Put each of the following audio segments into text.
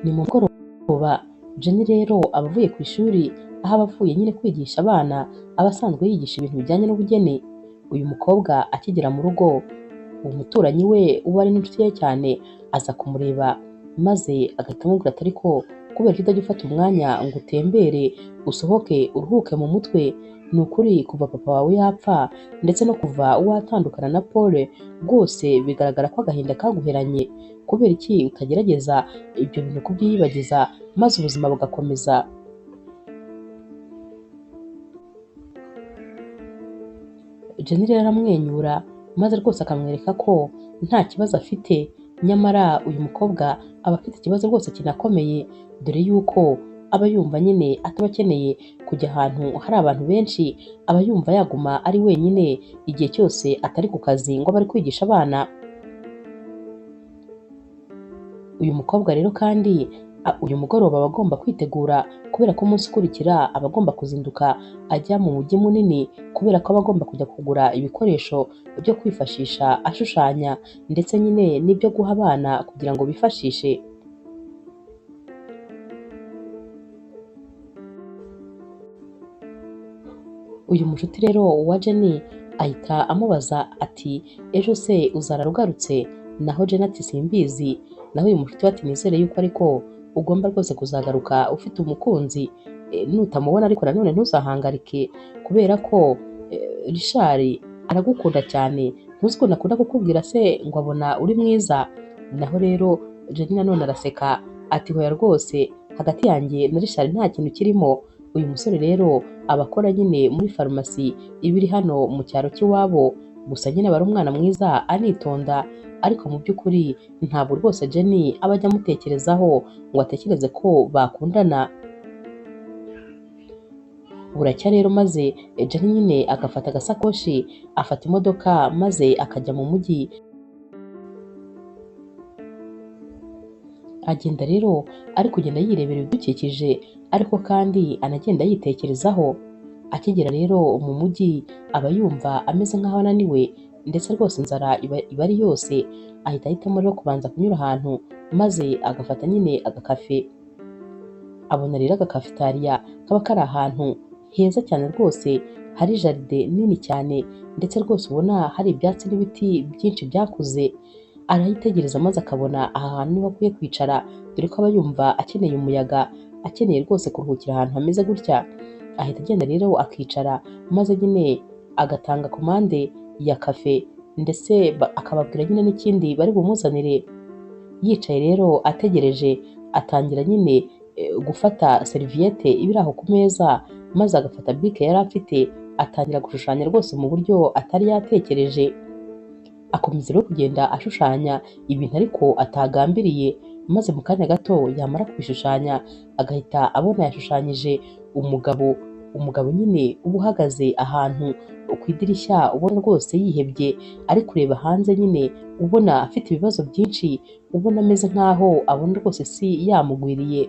Ni mu mugoroba, Jenny rero aba avuye ku ishuri, aho aba avuye nyine kwigisha abana, aba asanzwe yigisha ibintu bijyanye n'ubugeni. Uyu mukobwa akigera mu rugo, umuturanyi we uba ari n'inshuti ye cyane aza kumureba, maze agahita amubwira ati ariko kubera ko utajya ufata umwanya ngo utembere, usohoke, uruhuke mu mutwe, ni ukuri kuva papa wawe yapfa ndetse no kuva watandukana na Paul, rwose bigaragara ko agahinda kaguheranye, kubera iki utagerageza ibyo bintu kubyiyibagiza maze ubuzima bugakomeza. Jenny rero aramwenyura maze rwose akamwereka ko nta kibazo afite, nyamara uyu mukobwa aba afite ikibazo rwose kinakomeye, dore yuko aba yumva nyine ataba akeneye kujya ahantu hari abantu benshi, aba yumva yaguma ari wenyine igihe cyose atari ku kazi ngo abe ari kwigisha abana. Uyu mukobwa rero kandi uyu mugoroba aba agomba kwitegura kubera ko umunsi ukurikira aba agomba kuzinduka ajya mu mujyi munini, kubera ko aba agomba kujya kugura ibikoresho byo kwifashisha ashushanya ndetse nyine n'ibyo guha abana kugira ngo bifashishe. Uyu mushuti rero wa Jenny ahita amubaza ati ejo se uzarara ugarutse? Naho Jenny ati simbizi. Naho uyu mushuti we ati nizere yuko ariko ugomba rwose kuzagaruka ufite umukunzi, nutamubona ariko nanone ntuzahangarike kubera ko Richard aragukunda cyane, ntuzi ukuntu akunda kukubwira se ngo abona uri mwiza. Naho rero Jenny nanone araseka ati hoya rwose hagati yanjye na Richard nta kintu kirimo. Uyu musore rero aba akora nyine muri farumasi iba iri hano mu cyaro cy'iwabo, gusa nyine aba ari umwana mwiza anitonda, ariko mu by'ukuri ntabwo rwose Jenny aba ajya amutekerezaho ngo atekereze ko bakundana. Buracya rero maze Jenny nyine agafata agasakoshi, afata imodoka maze akajya mu mujyi. Agenda rero ari kugenda yirebera ibidukikije, ariko kandi anagenda yitekerezaho. Akigera rero mu mujyi aba yumva ameze nk'aho ananiwe, ndetse rwose inzara iba ari yose. Ahita ahitamo rero kubanza kunyura ahantu maze agafata nyine agakafe. Abona rero agakafetariya kaba kari ahantu heza cyane rwose, hari jaride nini cyane ndetse rwose ubona hari ibyatsi n'ibiti byinshi byakuze. Arayitegereza maze akabona aha hantu niho akwiye kwicara, dore ko aba yumva akeneye umuyaga, akeneye rwose kuruhukira ahantu hameze gutya. Ahita agenda rero akicara maze nyine agatanga komande ya kafe, ndetse akababwira nyine n'ikindi bari bumuzanire. Yicaye rero ategereje, atangira nyine gufata seriviyete iba iri aho ku meza, maze agafata bike yari afite atangira gushushanya rwose mu buryo atari yatekereje. Akomeza rero kugenda ashushanya ibintu ariko atagambiriye, maze mu kanya gato yamara kubishushanya agahita abona yashushanyije umugabo, umugabo nyine uba uhagaze ahantu ku idirishya ubona rwose yihebye, ari kureba hanze nyine ubona afite ibibazo byinshi, ubona ameze nk'aho abona rwose isi yamugwiriye.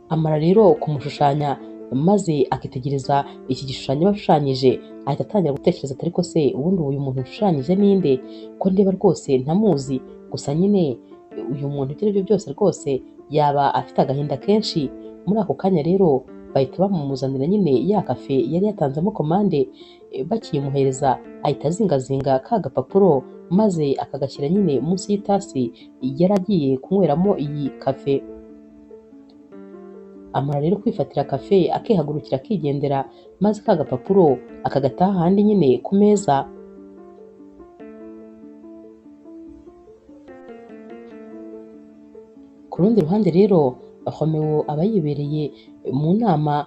Amara rero kumushushanya maze akitegereza iki gishushanyo bashushanyije, ahita atangira gutekereza ati ariko se ubundi uyu muntu ushushanyije ninde, ko ndeba rwose ntamuzi, gusa nyine uyu muntu ibyo ari byo byose rwose yaba afite agahinda kenshi. Muri ako kanya rero bahita bamumuzanira nyine ya kafe yari yatanzemo komande, bakiyimuhereza ahita azingazinga ka gapapuro maze akagashyira nyine munsi y'itasi yari agiye kunyweramo iyi kafe. Amara rero kwifatira kafe akihagurukira akigendera, maze ka gapapuro akagataha ahandi nyine ku meza. Ku rundi ruhande rero Romeo aba yibereye mu nama,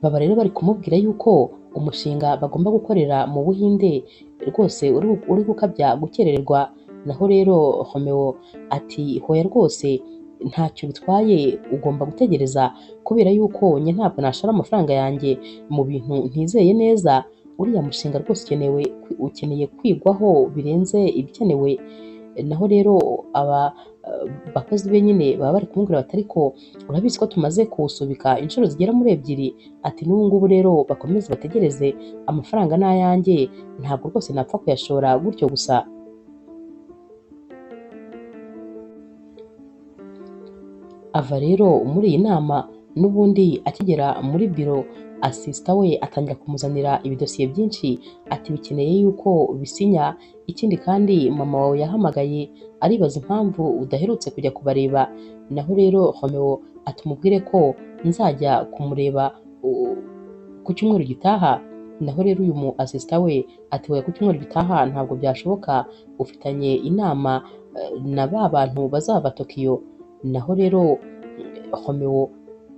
baba rero bari kumubwira yuko umushinga bagomba gukorera mu Buhinde rwose uri gukabya gukererwa. Naho rero Romeo ati hoya rwose ntacyo bitwaye, ugomba gutegereza kubera yuko njye ntabwo nashora amafaranga yanjye mu bintu ntizeye neza. Uriya mushinga rwose ukeneye kwigwaho birenze ibikenewe. Naho rero aba bakozi be nyine baba bari kumubwira bati ariko urabizi ko tumaze kuwusubika inshuro zigera muri ebyiri, ati n'ubu ngubu rero bakomeze bategereze, amafaranga ni ayanjye ntabwo rwose napfa kuyashora gutyo gusa. Ava rero muri iyi nama n'ubundi akigera muri biro, asisita we atangira kumuzanira ibidosiye byinshi, ati bikeneye yuko bisinya, ikindi kandi mama wawe yahamagaye aribaza impamvu udaherutse kujya kubareba. Naho rero Romeo ati umubwire ko nzajya kumureba ku cyumweru gitaha. Naho rero uyu mu asisita we ati oya, ku cyumweru gitaha ntabwo byashoboka, ufitanye inama na ba bantu bazava Tokiyo. Naho rero Romeo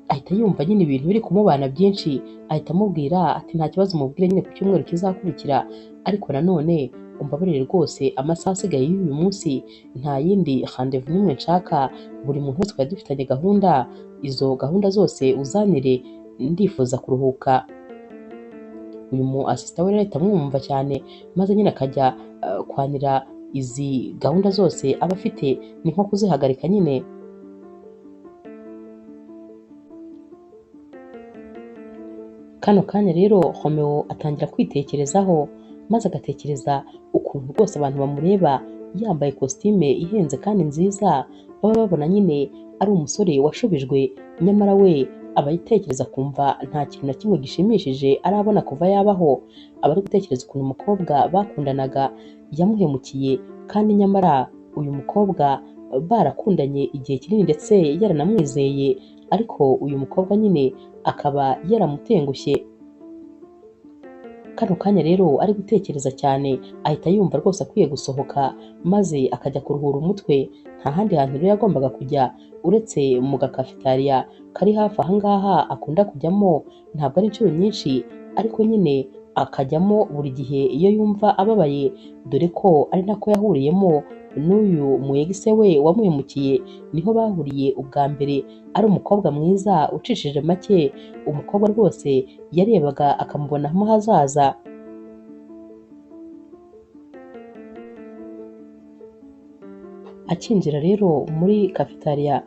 ahita yumva nyine ibintu biri kumubana byinshi, ahita amubwira ati nta kibazo mubwire nyine ku cyumweru kizakurikira, ariko nanone umbabarire rwose amasaha asigaye y'uyu munsi nta yindi rendez-vous n'imwe nshaka, buri muntu wese twari dufitanye gahunda, izo gahunda zose uzanire, ndifuza kuruhuka. Uyu mu asisita we rero ahita amwumva cyane, maze nyine akajya kwanira izi gahunda zose aba afite, ni nko kuzihagarika nyine. Kano kanya rero Romeo atangira kwitekerezaho, maze agatekereza ukuntu rwose abantu bamureba yambaye kositime ihenze kandi nziza, baba babona nyine ari umusore washubijwe, nyamara we aba yitekereza kumva nta kintu na kimwe gishimishije arabona kuva yabaho. Aba ari gutekereza ukuntu umukobwa bakundanaga yamuhemukiye, kandi nyamara uyu mukobwa barakundanye igihe kinini ndetse yaranamwizeye, ariko uyu mukobwa nyine akaba yaramutengushye. Kano kanya rero ari gutekereza cyane, ahita yumva rwose akwiye gusohoka maze akajya kuruhura umutwe. Nta handi hantu rero yagombaga kujya uretse mu gakafetariya kari hafi aha ngaha akunda kujyamo, ntabwo ari inshuro nyinshi ariko nyine akajyamo buri gihe iyo yumva ababaye, dore ko ari nako yahuriyemo n'uyu muyegise we wamuhemukiye. Niho bahuriye ubwa mbere, ari umukobwa mwiza ucishije make, umukobwa rwose yarebaga akamubonamo ahazaza. Akinjira rero muri kafetariya,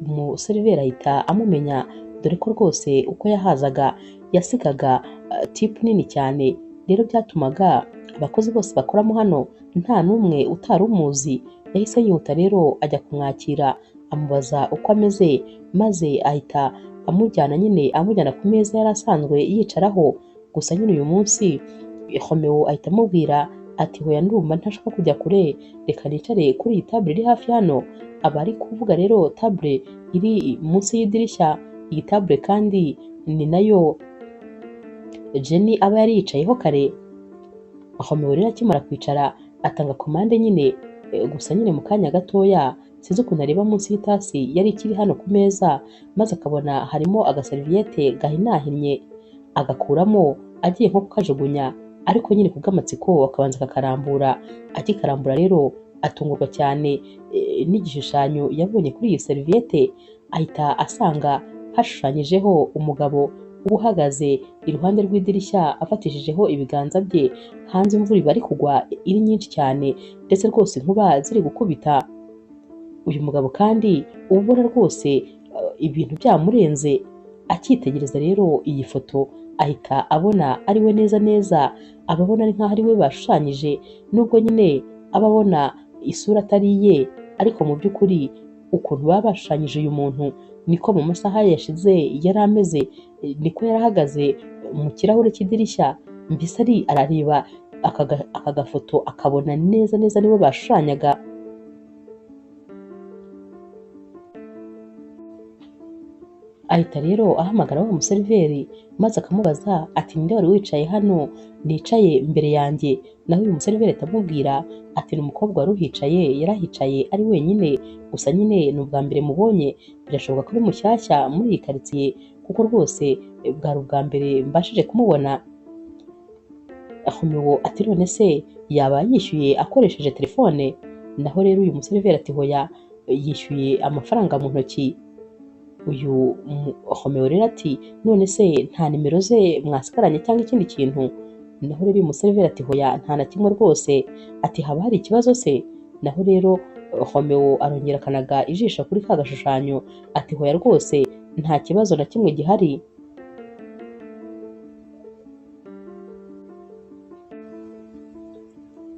umuseriveri ahita amumenya, dore ko rwose uko yahazaga yasigaga tipu nini cyane, rero byatumaga abakozi bose bakoramo hano nta n'umwe utari umuzi. Yahise yihuta rero ajya kumwakira, amubaza uko ameze, maze ahita amujyana nyine amujyana ku meza yari asanzwe yicaraho. Gusa nyine uyu munsi Romeo ahita amubwira ati hoya ndumva ntashaka kujya kure, reka nicare kuri iyi tabure iri hafi hano. Aba ari kuvuga rero tabure iri munsi y'idirishya, iyi tabure kandi ni nayo Jenny aba yari yicayeho kare. Romeo rero akimara kwicara atanga komande nyine, gusa nyine mu kanya gatoya sinzi ukuntu areba munsi y'itasi yari ikiri hano ku meza, maze akabona harimo agaseriviyete gahinahinnye, agakuramo agiye nko kukajugunya, ariko nyine kubw'amatsiko akabanza akakarambura. Akikarambura rero atungurwa cyane n'igishushanyo yabonye kuri iyi seriviyete, ahita asanga hashushanyijeho umugabo uhagaze iruhande rw'idirishya afatishijeho ibiganza bye. Hanze imvura iba ari kugwa iri nyinshi cyane, ndetse rwose inkuba ziri gukubita. Uyu mugabo kandi uba ubona rwose ibintu byamurenze. Akitegereza rero iyi foto ahita abona ari we neza neza, aba abona ari nkaho ari we bashushanyije, nubwo nyine aba abona isura atari iye, ariko mu by'ukuri ukuntu baba bashushanyije uyu muntu niko mu masaha yashize yari ameze, niko yari ahagaze mu kirahure cy'idirishya, mbese ari arareba aka gafoto akabona neza neza niwe bashushanyaga. Ahita rero ahamagara wa museriveri maze akamubaza ati ninde wari wicaye hano nicaye mbere yanjye? Naho uyu museriveri ahita amubwira ati ni umukobwa wari uhicaye, yarahicaye ari wenyine, gusa nyine ni ubwa mbere mubonye, birashoboka ko ari mushyashya muri iyi karitsiye kuko rwose bwari ubwa mbere mbashije kumubona. Romeo ati none se yaba yishyuye akoresheje telefone? Naho rero uyu museriveri ati hoya, yishyuye amafaranga mu ntoki. Uyu Romeo rero ati none se nta nimero ze mwasigaranye cyangwa ikindi kintu? Naho rero uyu museriveri ati hoya nta na kimwe rwose. Ati haba hari ikibazo se? Naho rero Romeo arongera akanaga ijisho kuri ka gashushanyo ati hoya rwose nta kibazo na kimwe gihari.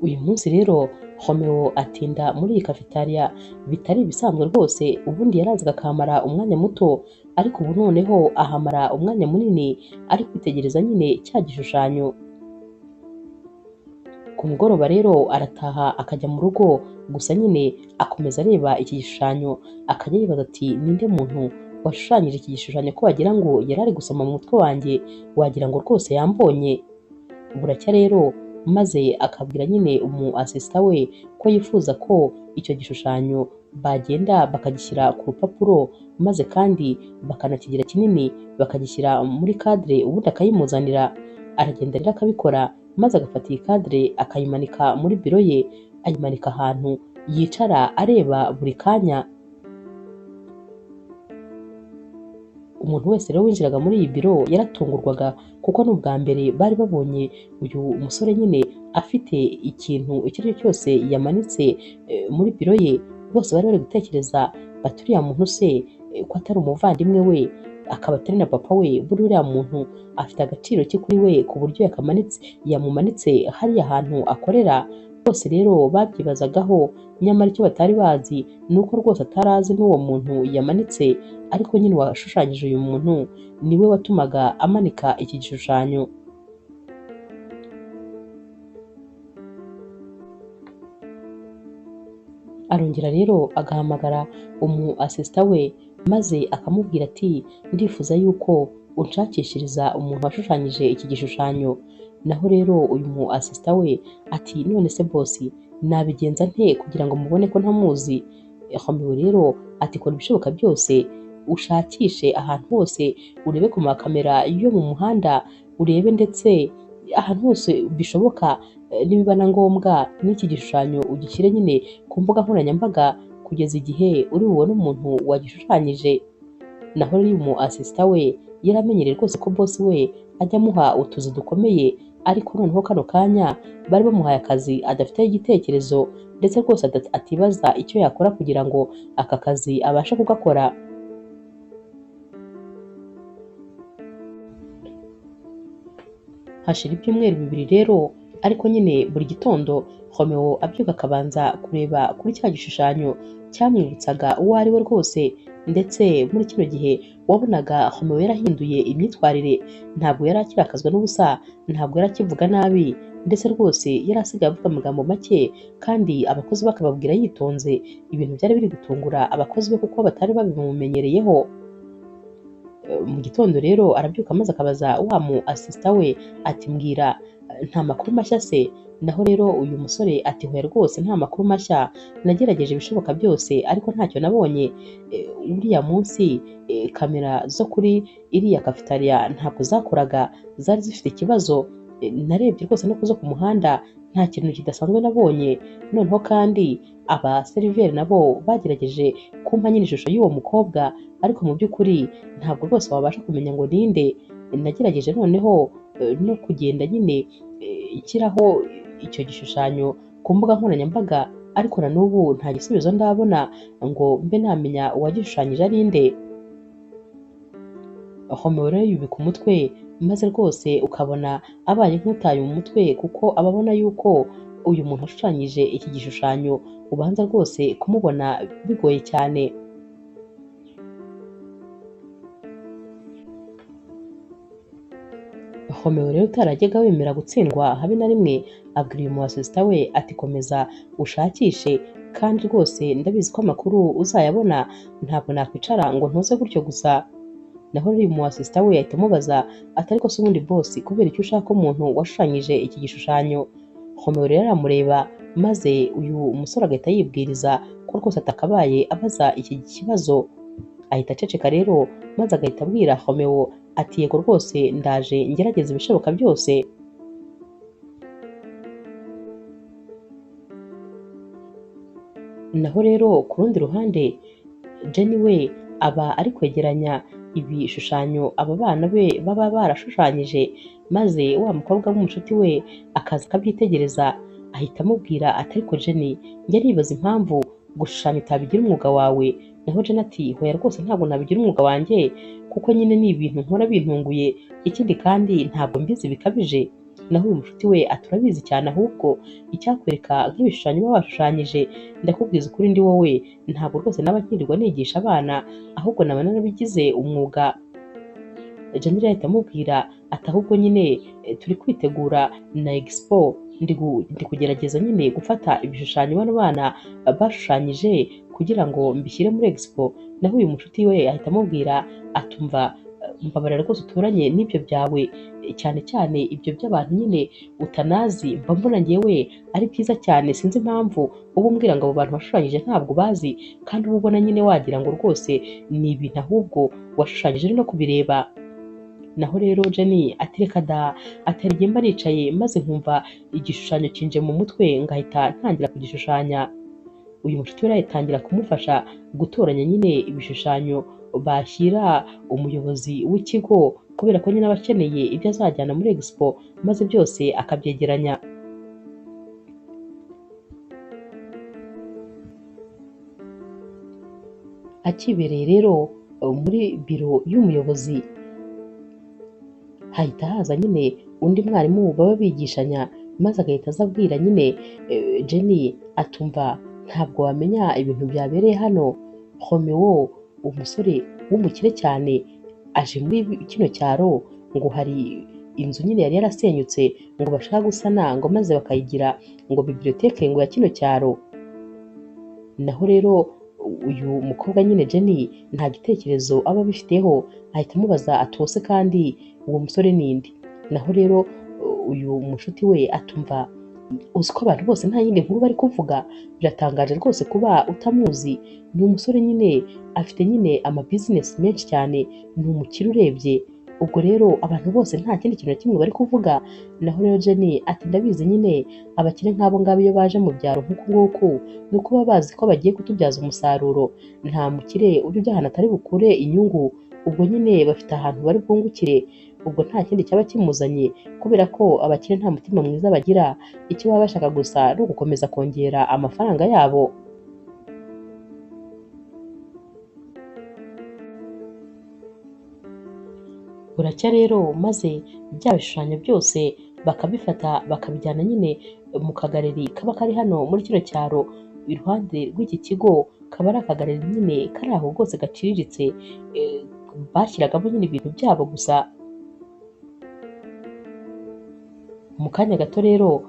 Uyu munsi rero Romeo atinda muri iyi cafetaria bitari ibisanzwe rwose, ubundi yarazaga akahamara umwanya muto, ariko ubu noneho ahamara umwanya munini ari kwitegereza nyine cya gishushanyo. Ku mugoroba rero arataha akajya mu rugo, gusa nyine akomeza areba iki gishushanyo, akajya yibaza ati ninde muntu washushanyije iki gishushanyo ko wagira ngo yari ari gusoma mu mutwe wanjye, wagira ngo rwose yambonye. Buracya rero maze akabwira nyine umu asisita we ko yifuza ko icyo gishushanyo bagenda bakagishyira ku rupapuro, maze kandi bakanakigira kinini bakagishyira muri cadre, ubundi akayimuzanira. Aragenda rero akabikora, maze agafata iyi cadre akayimanika muri biro ye, ayimanika ahantu yicara areba buri kanya. Umuntu wese rero winjiraga muri iyi biro yaratungurwaga, kuko ni ubwa mbere bari babonye uyu musore nyine afite ikintu icyo ari cyo cyose yamanitse muri biro ye. Bose bari bari gutekereza bati uriya muntu se ko atari umuvandimwe we, akaba atari na papa we, buri uriya muntu afite agaciro ki kuri we ku buryo yamumanitse hariya hantu akorera. Bose rero babyibazagaho, nyamara icyo batari bazi ni uko rwose atari azi n'uwo muntu yamanitse, ariko nyine uwashushanyije uyu muntu niwe watumaga amanika iki gishushanyo. Arongera rero agahamagara umu asisita we, maze akamubwira ati ndifuza yuko unshakishiriza umuntu washushanyije iki gishushanyo. Naho rero uyu mu asisita we ati none se bosi nabigenza nte kugira ngo mubone ko ntamuzi? Romeo rero ati kora ibishoboka byose ushakishe ahantu hose, urebe ku makamera yo mu muhanda, urebe ndetse ahantu hose bishoboka, nibiba na ngombwa n'iki gishushanyo ugishyire nyine ku mbuga nkoranyambaga kugeza igihe uri bubone umuntu wagishushanyije. Naho rero uyu mu asisita we yaramenyereye rwose ko bosi we ajya amuha utuzi dukomeye, ariko noneho kano kanya bari bamuhaye akazi adafiteho igitekerezo, ndetse rwose atibaza icyo yakora kugira ngo aka kazi abashe kugakora. Hashira ibyumweru bibiri rero, ariko nyine buri gitondo Romeo abyuka akabanza kureba kuri cya gishushanyo cyamwibutsaga uwo ari we rwose, ndetse muri kino gihe wabonaga Romeo yarahinduye imyitwarire, ntabwo yari akirakazwa n'ubusa, ntabwo yari akivuga nabi, ndetse rwose yari asigaye avuga amagambo make kandi abakozi bakababwira yitonze, ibintu byari biri gutungura abakozi be kuko batari babimumenyereyeho. Mu gitondo rero arabyuka maze akabaza wa mu asisita we ati mbwira nta makuru mashya se? Naho rero uyu musore ati hoya rwose nta makuru mashya, nagerageje ibishoboka byose ariko ntacyo nabonye. Uriya munsi kamera zo kuri iriya cafetaria ntabwo zakoraga, zari zifite ikibazo, narebye rwose no kuzo ku muhanda nta kintu kidasanzwe nabonye. Noneho kandi abaseriveri nabo bagerageje kumpa nyine ishusho y'uwo mukobwa, ariko mu by'ukuri ntabwo rwose wabasha kumenya ngo ninde. Nagerageje noneho no kugenda nyine nshyiraho icyo gishushanyo ku mbuga nkoranyambaga, ariko na n'ubu nta gisubizo ndabona ngo mbe namenya uwagishushanyije ari nde. Romeo rero yubika umutwe, maze rwose ukabona abaye nk'utaye umutwe, kuko aba abona yuko uyu muntu washushanyije iki gishushanyo ubanza rwose kumubona bigoye cyane. Romeo rero utarajyaga wemera gutsindwa habe na rimwe, abwira uyu mu asisita we ati komeza ushakishe, kandi rwose ndabizi ko amakuru uzayabona, ntabwo nakwicara ngo ntuze gutyo gusa. Naho rero uyu mu asisita we ahita amubaza ati ariko se ubundi bosi kubera icyo ushaka umuntu washushanyije iki gishushanyo? Romeo rero aramureba, maze uyu musore agahita yibwiriza ko rwose atakabaye abaza iki kibazo. Ahita aceceka rero, maze agahita abwira Romeo ati yego rwose ndaje ngerageza ibishoboka byose. Naho rero ku rundi ruhande Jenny we aba ari kwegeranya ibishushanyo aba bana be baba barashushanyije, maze wa mukobwa w'umushuti we akaza akabyitegereza, ahita amubwira ati ariko Jenny njya nibaza impamvu gushushanya utabigira umwuga wawe. Naho Jenny ati hoya rwose ntabwo nabigira umwuga wanjye, kuko nyine ni ibintu nkora bintunguye, ikindi kandi ntabwo mbizi bikabije. Naho uyu mushuti we aturabizi cyane, ahubwo icyakwereka nk'ibishushanyo uba washushanyije, ndakubwiza ukuri ndi wowe ntabwo rwose naba nkirirwa nigisha abana, ahubwo naba narabigize umwuga. Jenny ahita amubwira ati ahubwo nyine turi kwitegura na expo, ndi kugerageza nyine gufata ibishushanyo bano bana bashushanyije kugira ngo mbishyire muri expo. Naho uyu mushuti we ahita amubwira atumva mbabarira rwose uturanye n'ibyo byawe, cyane cyane ibyo by'abantu nyine utanazi, mba mbona njyewe ari byiza cyane, sinzi impamvu uba umbwira ngo abo bantu bashushanyije ntabwo bazi, kandi uba ubona nyine wagira ngo rwose ni ibintu ahubwo washushanyije uri no kubireba. Naho rero Jenny ati reka da, ati hari igihe mba nicaye maze nkumva igishushanyo kinje mu mutwe ngahita ntangira kugishushanya. Uyu mushuti we atangira kumufasha gutoranya nyine ibishushanyo bashyira umuyobozi w'ikigo, kubera ko nyine aba akeneye ibyo azajyana muri expo, maze byose akabyegeranya. Akibereye rero muri biro y'umuyobozi, hahita haza nyine undi mwarimu baba bigishanya, maze agahita aza abwira nyine Jenny atumva ntabwo wamenya ibintu byabereye hano, Romeo umusore w'umukire cyane aje muri kino cyaro, ngo hari inzu nyine yari yarasenyutse ngo bashaka gusana ngo maze bakayigira ngo biblioteke ngo ya kino cyaro. Naho rero uyu mukobwa nyine Jenny nta gitekerezo aba abifiteho, ahita amubaza atose kandi uwo musore ninde. Naho rero uyu mushuti we atumva uzi ko abantu bose nta yindi nkuru bari kuvuga, biratangaje rwose kuba utamuzi, ni umusore nyine afite nyine ama business menshi cyane, ni umukire urebye. Ubwo rero abantu bose nta kindi kintu na kimwe bari kuvuga. Naho rero Jenny ati ndabizi nyine abakire nk'abo ngabo iyo baje mu byaro nk'uku nguku ni uko baba bazi ko bagiye kutubyaza umusaruro, nta mukire ujya ujya ahantu atari bukure inyungu, ubwo nyine bafite ahantu bari bwungukire, ubwo nta kindi cyaba kimuzanye, kubera ko abakire nta mutima mwiza bagira, icyo baba bashaka gusa ni ugukomeza kongera amafaranga yabo. Buracya rero maze bya bishushanyo byose bakabifata bakabijyana nyine mu kagareri kaba kari hano muri kino cyaro iruhande rw'iki kigo, kaba ari akagareri nyine kari aho rwose gaciriritse, bashyiragamo nyine ibintu byabo gusa. Mu kanya gato rero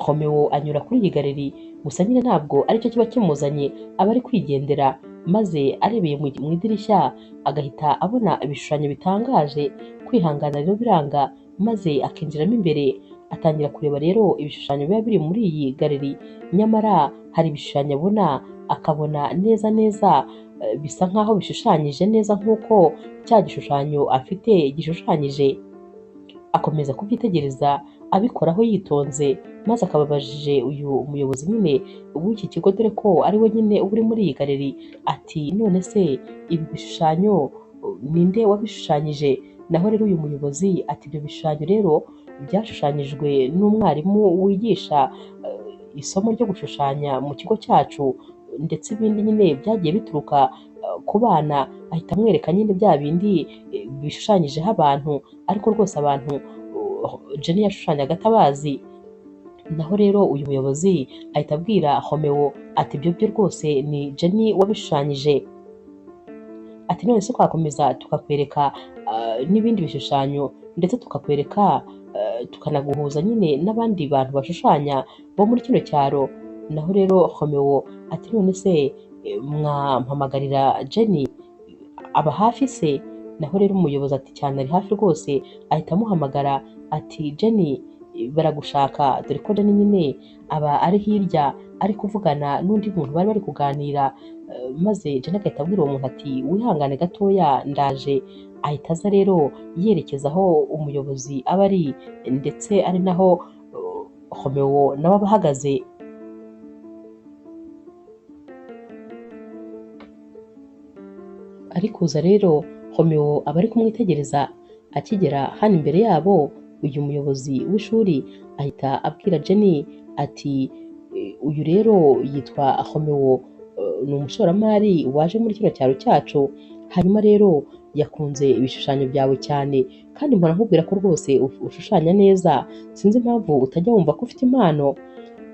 Romeo anyura kuri iyi galeri, gusa nyine ntabwo aricyo kiba kimuzanye, aba ari kwigendera, maze arebeye mu idirishya agahita abona ibishushanyo bitangaje. Kwihangana rero biranga, maze akinjiramo imbere atangira kureba rero ibishushanyo biba biri muri iyi galeri, nyamara hari ibishushanyo abona akabona neza neza bisa nkaho bishushanyije neza nk'uko cya gishushanyo afite gishushanyije. Akomeza kubyitegereza abikoraho yitonze, maze akababajije uyu muyobozi nyine w'iki kigo, dore ko ari we nyine uba uri muri iyi galeri, ati none se ibi bishushanyo ninde wabishushanyije? Naho rero uyu muyobozi ati ibyo bishushanyo rero byashushanyijwe n'umwarimu wigisha isomo ryo gushushanya mu kigo cyacu, ndetse ibindi nyine byagiye bituruka ku bana. Ahita amwereka nyine bya bindi bishushanyijeho abantu, ariko rwose abantu Jenny yashushanyaga atabazi. Naho rero uyu muyobozi ahita abwira Romeo ati ibyo byo rwose ni Jenny wabishushanyije, ati none se twakomeza tukakwereka n'ibindi bishushanyo, ndetse tukakwereka tukanaguhuza nyine n'abandi bantu bashushanya bo muri kino cyaro. Naho rero Romeo ati none se mwampamagarira Jenny aba hafi se? Naho rero umuyobozi ati cyane ari hafi rwose, ahita amuhamagara ati Jenny baragushaka, dore ko Jenny nyine aba ari hirya ari kuvugana n'undi muntu bari bari kuganira, maze Jenny agahita abwira uwo muntu ati wihangane gatoya ndaje. Ahita aza rero yerekeza aho umuyobozi aba ari, ndetse ari naho Romeo nawe aba ahagaze. Ari kuza rero Romeo aba ari kumwitegereza. Akigera hano imbere yabo, uyu muyobozi w'ishuri ahita abwira Jenny ati uyu rero yitwa Romeo, ni umushoramari waje muri kino cyaro cyacu, Hanyuma rero yakunze ibishushanyo byawe cyane, kandi mpora nkubwira ko rwose ushushanya neza, sinzi impamvu utajya wumva ko ufite impano.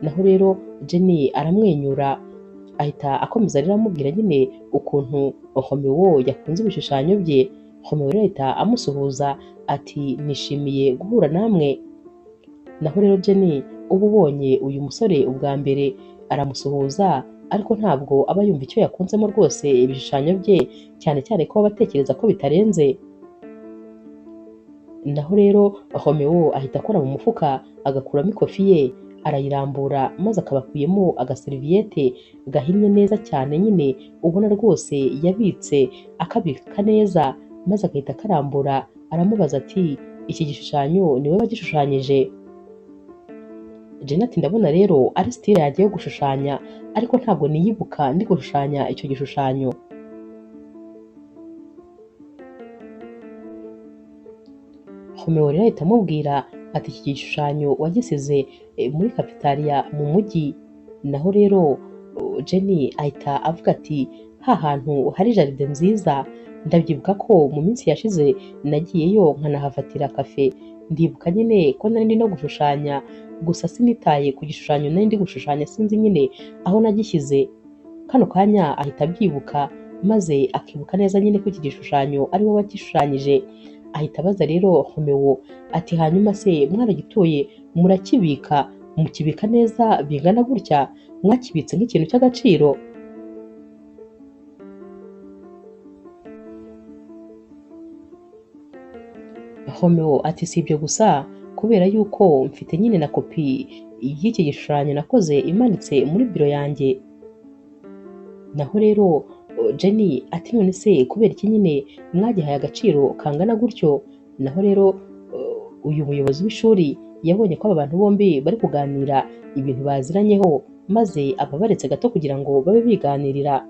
Naho rero Jenny aramwenyura, ahita akomeza rero amubwira nyine ukuntu Romeo yakunze ibishushanyo bye. Romeo rero ahita amusuhuza ati nishimiye guhura namwe. Naho rero Jenny uba ubonye uyu musore ubwa mbere aramusuhuza, ariko ntabwo aba yumva icyo yakunzemo rwose ibishushanyo bye, cyane cyane ko aba atekereza ko bitarenze. Naho rero Romeo ahita akora mu mufuka agakuramo ikofi ye, arayirambura maze akabakuyemo agaseriviyete gahinnye neza cyane nyine ubona rwose yabitse akabika neza, maze agahita akarambura aramubaza ati iki gishushanyo ni wowe wagishushanyije? Jenny ati ndabona rero ari style yanjye yo gushushanya, ariko ntabwo niyibuka ndi gushushanya icyo gishushanyo. Romeo rero ahita amubwira ati iki gishushanyo wagisize muri cafetaria mu mujyi. Naho rero Jenny ahita avuga ati ha hantu hari jaride nziza, ndabyibuka ko mu minsi yashize nagiyeyo nkanahafatira kafe, ndibuka nyine ko nari ndi no gushushanya, gusa sinitaye ku gishushanyo nari ndi gushushanya, sinzi nyine aho nagishyize. Kano kanya ahita abyibuka, maze akibuka neza nyine ko iki gishushanyo ari we wagishushanyije. Ahita abaza rero Romeo ati hanyuma se mwaragituye murakibika, mukibika neza bingana gutya, mwakibitse nk'ikintu cy'agaciro? Romeo ati si ibyo gusa, kubera yuko mfite nyine na kopi y'iki gishushanyo nakoze imanitse muri biro yanjye. Naho rero Jenny ati none se kubera iki nyine mwagihaye agaciro kangana gutyo? Naho rero uyu muyobozi w'ishuri yabonye ko aba bantu bombi bari kuganira ibintu baziranyeho, maze ababaretse gato kugira ngo babe biganirira.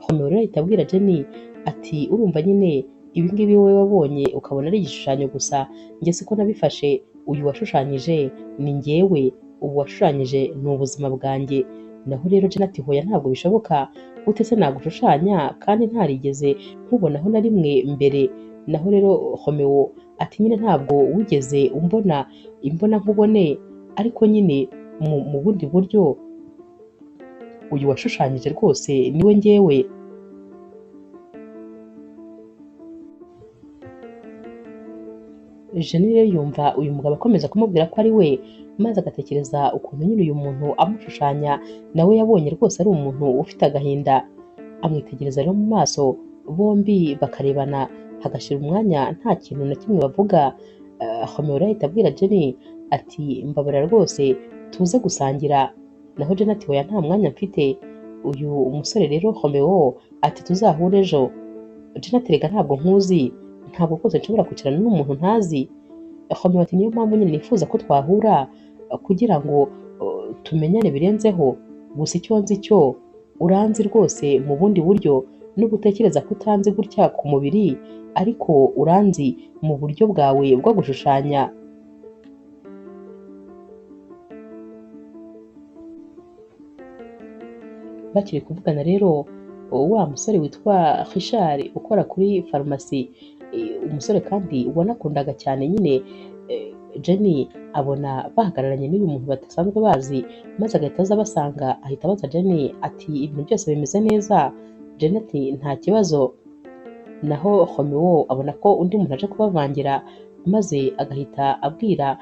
Romeo rero ahita abwira Jenny ati urumva nyine ibi ngibi wowe wabonye ukabona ari igishushanyo gusa, njye siko nabifashe, uyu washushanyije ni njyewe, ubu washushanyije ni ubuzima bwanjye. Naho rero Jenny ati hoya ntabwo bishoboka, gute se nagushushanya kandi ntarigeze nkubonaho na rimwe mbere. Naho rero Romeo ati nyine ntabwo wigeze umbona imbona nkubone, ariko nyine mu bundi buryo uyu washushanyije rwose niwe njyewe. Jenny rero yumva uyu mugabo akomeza kumubwira ko ari we, maze agatekereza ukuntu nyine uyu muntu amushushanya nawe yabonye rwose ari umuntu ufite agahinda. Amwitegereza rero mu maso, bombi bakarebana hagashira umwanya nta kintu na kimwe bavuga. Romeo rero ahita abwira Jenny ati mbabarira rwose tuze gusangira. Naho Jenny ati oya nta mwanya mfite. Uyu musore rero Romeo ati tuzahure ejo. Jenny ati rega ntabwo nkuzi, ntabwo rwose nshobora kwicarana n'umuntu ntazi. Romeo ati niyo mpamvu nyine nifuza ko twahura kugira ngo tumenyane birenzeho, gusa icyo nzi cyo uranzi rwose mu bundi buryo, nubwo utekereza ko utanzi gutya ku mubiri, ariko uranzi mu buryo bwawe bwo gushushanya. Bakiri kuvugana rero wa musore witwa Richard ukora kuri farumasi, umusore kandi wanakundaga cyane nyine Jenny, abona bahagararanye n'uyu muntu badasanzwe bazi, maze agahita aza abasanga, ahita abaza Jenny ati ibintu byose bimeze neza? Jenny ati nta kibazo. Naho Romeo abona ko undi muntu aje kubavangira, maze agahita abwira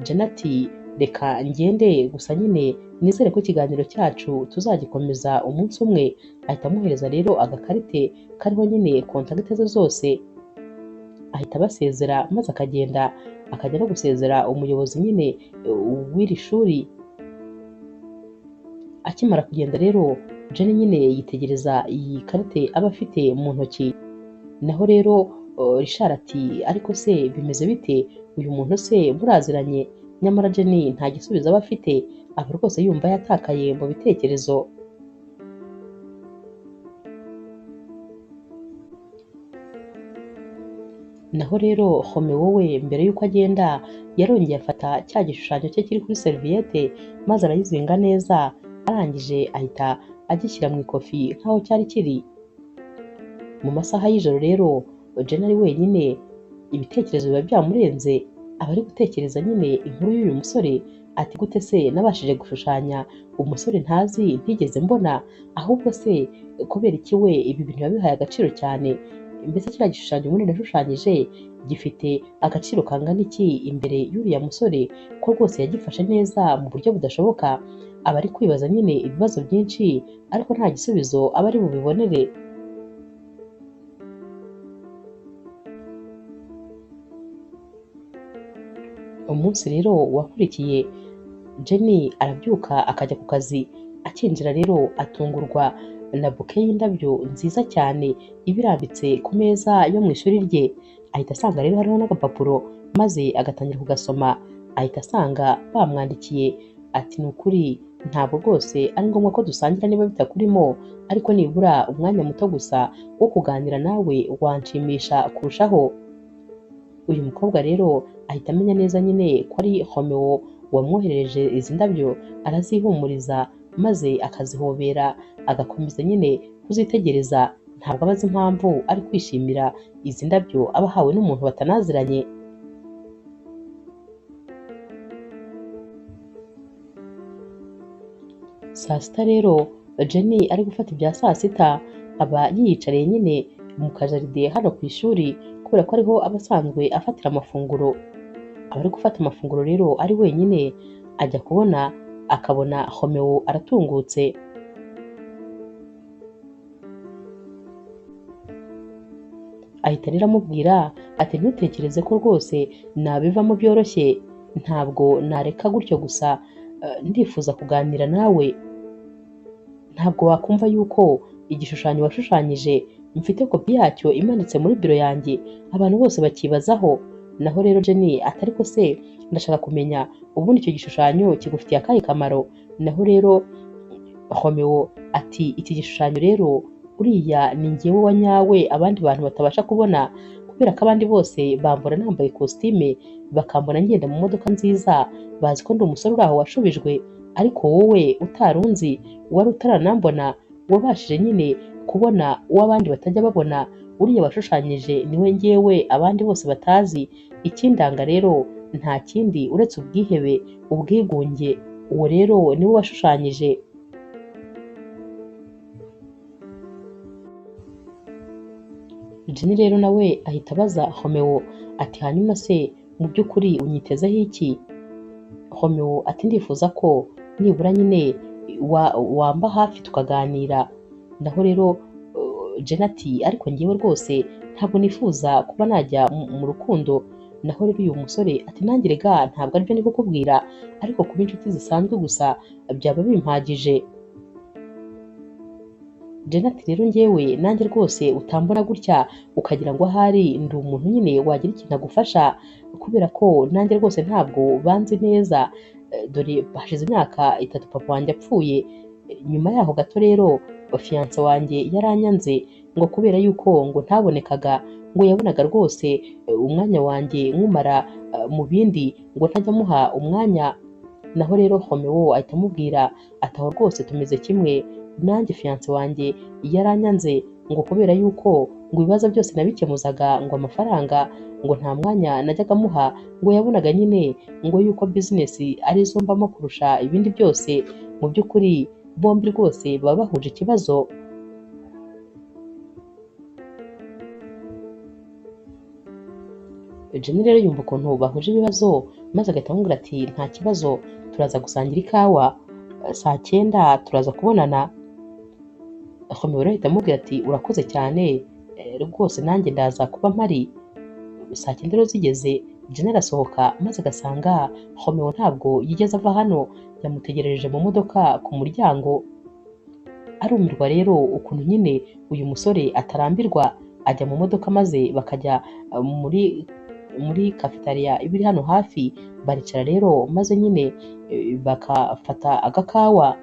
Jenny ati reka ngende gusa nyine nizere ko ikiganiro cyacu tuzagikomeza umunsi umwe. Ahita amuhereza rero agakarite kariho nyine kontakite ze zose, ahita abasezera maze akagenda akajya no gusezera umuyobozi nyine w'iri shuri. Akimara kugenda rero Jenny nyine yitegereza iyi karite aba afite mu ntoki. Naho rero Richard ati ariko se bimeze bite, uyu muntu se muraziranye? Nyamara Jenny nta gisubizo aba afite, aba rwose yumva yatakaye mu bitekerezo. Naho rero Romeo we mbere y'uko agenda yarongeye afata cya gishushanyo cye kiri kuri seriviyete maze arayizinga neza, arangije ahita agishyira mu ikofi nk'aho cyari kiri. Mu masaha y'ijoro rero Jenny ari wenyine, ibitekerezo biba byamurenze, aba ari gutekereza nyine inkuru y'uyu musore, ati gute se nabashije gushushanya umusore ntazi ntigeze mbona, ahubwo se kubera iki we ibi bintu yabihaye agaciro cyane, mbese kiriya gishushanyo ubundi nashushanyije gifite agaciro kangana iki imbere y'uriya musore, ko rwose yagifashe neza mu buryo budashoboka. Aba ari kwibaza nyine ibibazo byinshi ariko nta gisubizo aba ari bubibonere. Umunsi rero wakurikiye Jenny arabyuka akajya ku kazi, akinjira rero atungurwa na buke y'indabyo nziza cyane iba irambitse ku meza yo mu ishuri rye. Ahita asanga rero hariho n'agapapuro maze agatangira kugasoma, ahita asanga bamwandikiye ati ni ukuri ntabwo rwose ari ngombwa ko dusangira niba bitakurimo, ariko nibura umwanya muto gusa wo kuganira nawe wanshimisha kurushaho. Uyu mukobwa rero ahita amenya neza nyine ko ari Romeo wamwoherereje izi ndabyo, arazihumuriza maze akazihobera, agakomeza nyine kuzitegereza. Ntabwo aba azi impamvu ari kwishimira izi ndabyo aba ahawe n'umuntu batanaziranye. Saa sita rero Jenny ari gufata ibya saa sita, aba yiyicariye nyine mu kajaride hano ku ishuri kubera ko ariho aba asanzwe afatira amafunguro. Aba ari gufata amafunguro rero ari wenyine, ajya kubona akabona Romeo aratungutse. Ahita rero amubwira ati ntutekereze ko rwose nabivamo byoroshye, ntabwo nareka gutyo gusa, ndifuza kuganira nawe. Ntabwo wakumva yuko igishushanyo washushanyije mfite kopi yacyo imanitse muri biro yanjye, abantu bose bakibazaho. Naho rero Jenny ati ariko se ndashaka kumenya ubundi icyo gishushanyo kigufitiye akahe kamaro. Naho rero Romeo ati iki gishushanyo rero uriya ni njyewe wa nyawe abandi bantu batabasha kubona, kubera ko abandi bose bambona nambaye kositime, bakambona ngenda mu modoka nziza, bazi ko ndi umusore uri aho washubijwe, ariko wowe utarunzi wari utaranambona wabashije nyine kubona uwo abandi batajya babona, uriya washushanyije niwe njyewe abandi bose batazi. Ikindanga rero nta kindi uretse ubwihebe, ubwigunge, uwo rero niwe washushanyije. Jenny rero nawe ahita abaza Romeo ati hanyuma se mu by'ukuri unyitezeho iki? Romeo ati ndifuza ko nibura nyine wamba hafi tukaganira. Naho rero Jenny ati ariko njyewe rwose ntabwo nifuza kuba najya mu rukundo. Naho rero uyu musore ati nanjye rega ntabwo aribyo ndi kukubwira, ariko kuba inshuti zisanzwe gusa byaba bimpagije. Jenny ati rero njyewe nanjye rwose utambona gutya ukagira ngo ahari ndi umuntu nyine wagira ikintu agufasha, kubera ko nanjye rwose ntabwo banzi neza, dore hashize imyaka 3 papa wanjye apfuye. Nyuma yaho gato rero fiyanse wanjye yaranyanze ngo kubera yuko ngo ntabonekaga, ngo yabonaga rwose umwanya wanjye nkumara mu bindi, ngo ntajya amuha umwanya. Naho rero Romeo ahita amubwira ati aho rwose tumeze kimwe, nanjye fiyanse wanjye yaranyanze ngo kubera yuko ngo ibibazo byose nabikemuzaga ngo amafaranga ngo nta mwanya najyaga amuha, ngo yabonaga nyine ngo yuko bizinesi arizo mbamo kurusha ibindi byose. Mu by'ukuri bombi rwose baba bahuje ikibazo. Jenny rero yumva ukuntu bahuje ibibazo maze agahita amubwira ati nta kibazo, turaza gusangira ikawa saa 9 turaza kubonana. Romeo rero ahita amubwira ati urakoze cyane rwose nanjye ndaza kuba mpari. Saa 9 rero zigeze Jenny arasohoka maze agasanga Romeo ntabwo yigeze ava hano, yamutegereje mu modoka ku muryango. Arumirwa rero ukuntu nyine uyu musore atarambirwa, ajya mu modoka maze bakajya muri kafetariya iba iri hano hafi, baricara rero maze nyine bakafata agakawa.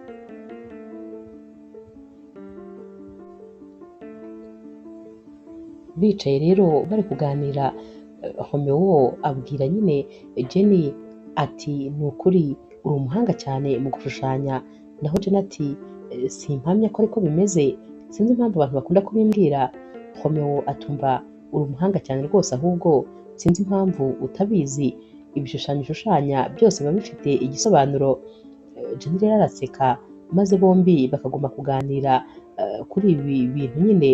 Bicaye rero bari kuganira, Romeo abwira nyine Jenny ati ni ukuri uri umuhanga cyane mu gushushanya. Naho Jenny ati simpamya ko ariko bimeze, sinzi impamvu abantu bakunda kubimbwira. Romeo atumva uri umuhanga cyane rwose, ahubwo sinzi impamvu utabizi, ibishushanyo ushushanya byose biba bifite igisobanuro. Jenny rero araseka, maze bombi bakaguma kuganira kuri ibi bintu nyine.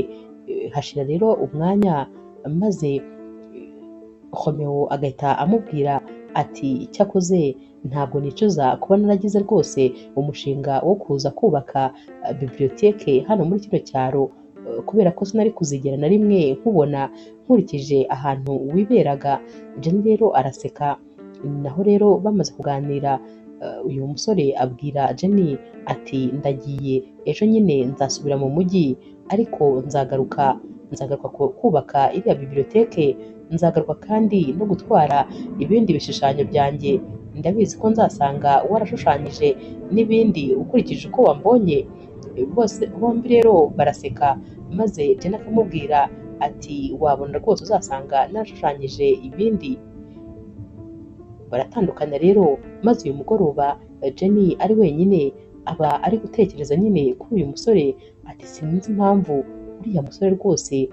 Hashira rero umwanya, maze Romeo agahita amubwira ati cyakoze ntabwo nicuza kuba naragize rwose umushinga wo kuza kubaka bibliothèque hano muri kino cyaro, kubera ko sinari kuzigera na rimwe nkubona nkurikije ahantu wiberaga. Jenny rero araseka. Naho rero bamaze kuganira, uyu musore abwira Jenny ati ndagiye ejo nyine nzasubira mu mujyi, ariko nzagaruka kubaka iriya bibliothèque, nzagaruka kandi no gutwara ibindi bishushanyo byanjye, ndabizi ko nzasanga warashushanyije n'ibindi ukurikije uko wambonye. Bose bombi rero baraseka, maze Jenny akamubwira ati wabona rwose uzasanga narashushanyije ibindi. Baratandukana rero, maze uyu mugoroba Jenny ari wenyine aba ari gutekereza nyine kuri uyu musore, ati sinzi impamvu uriya musore rwose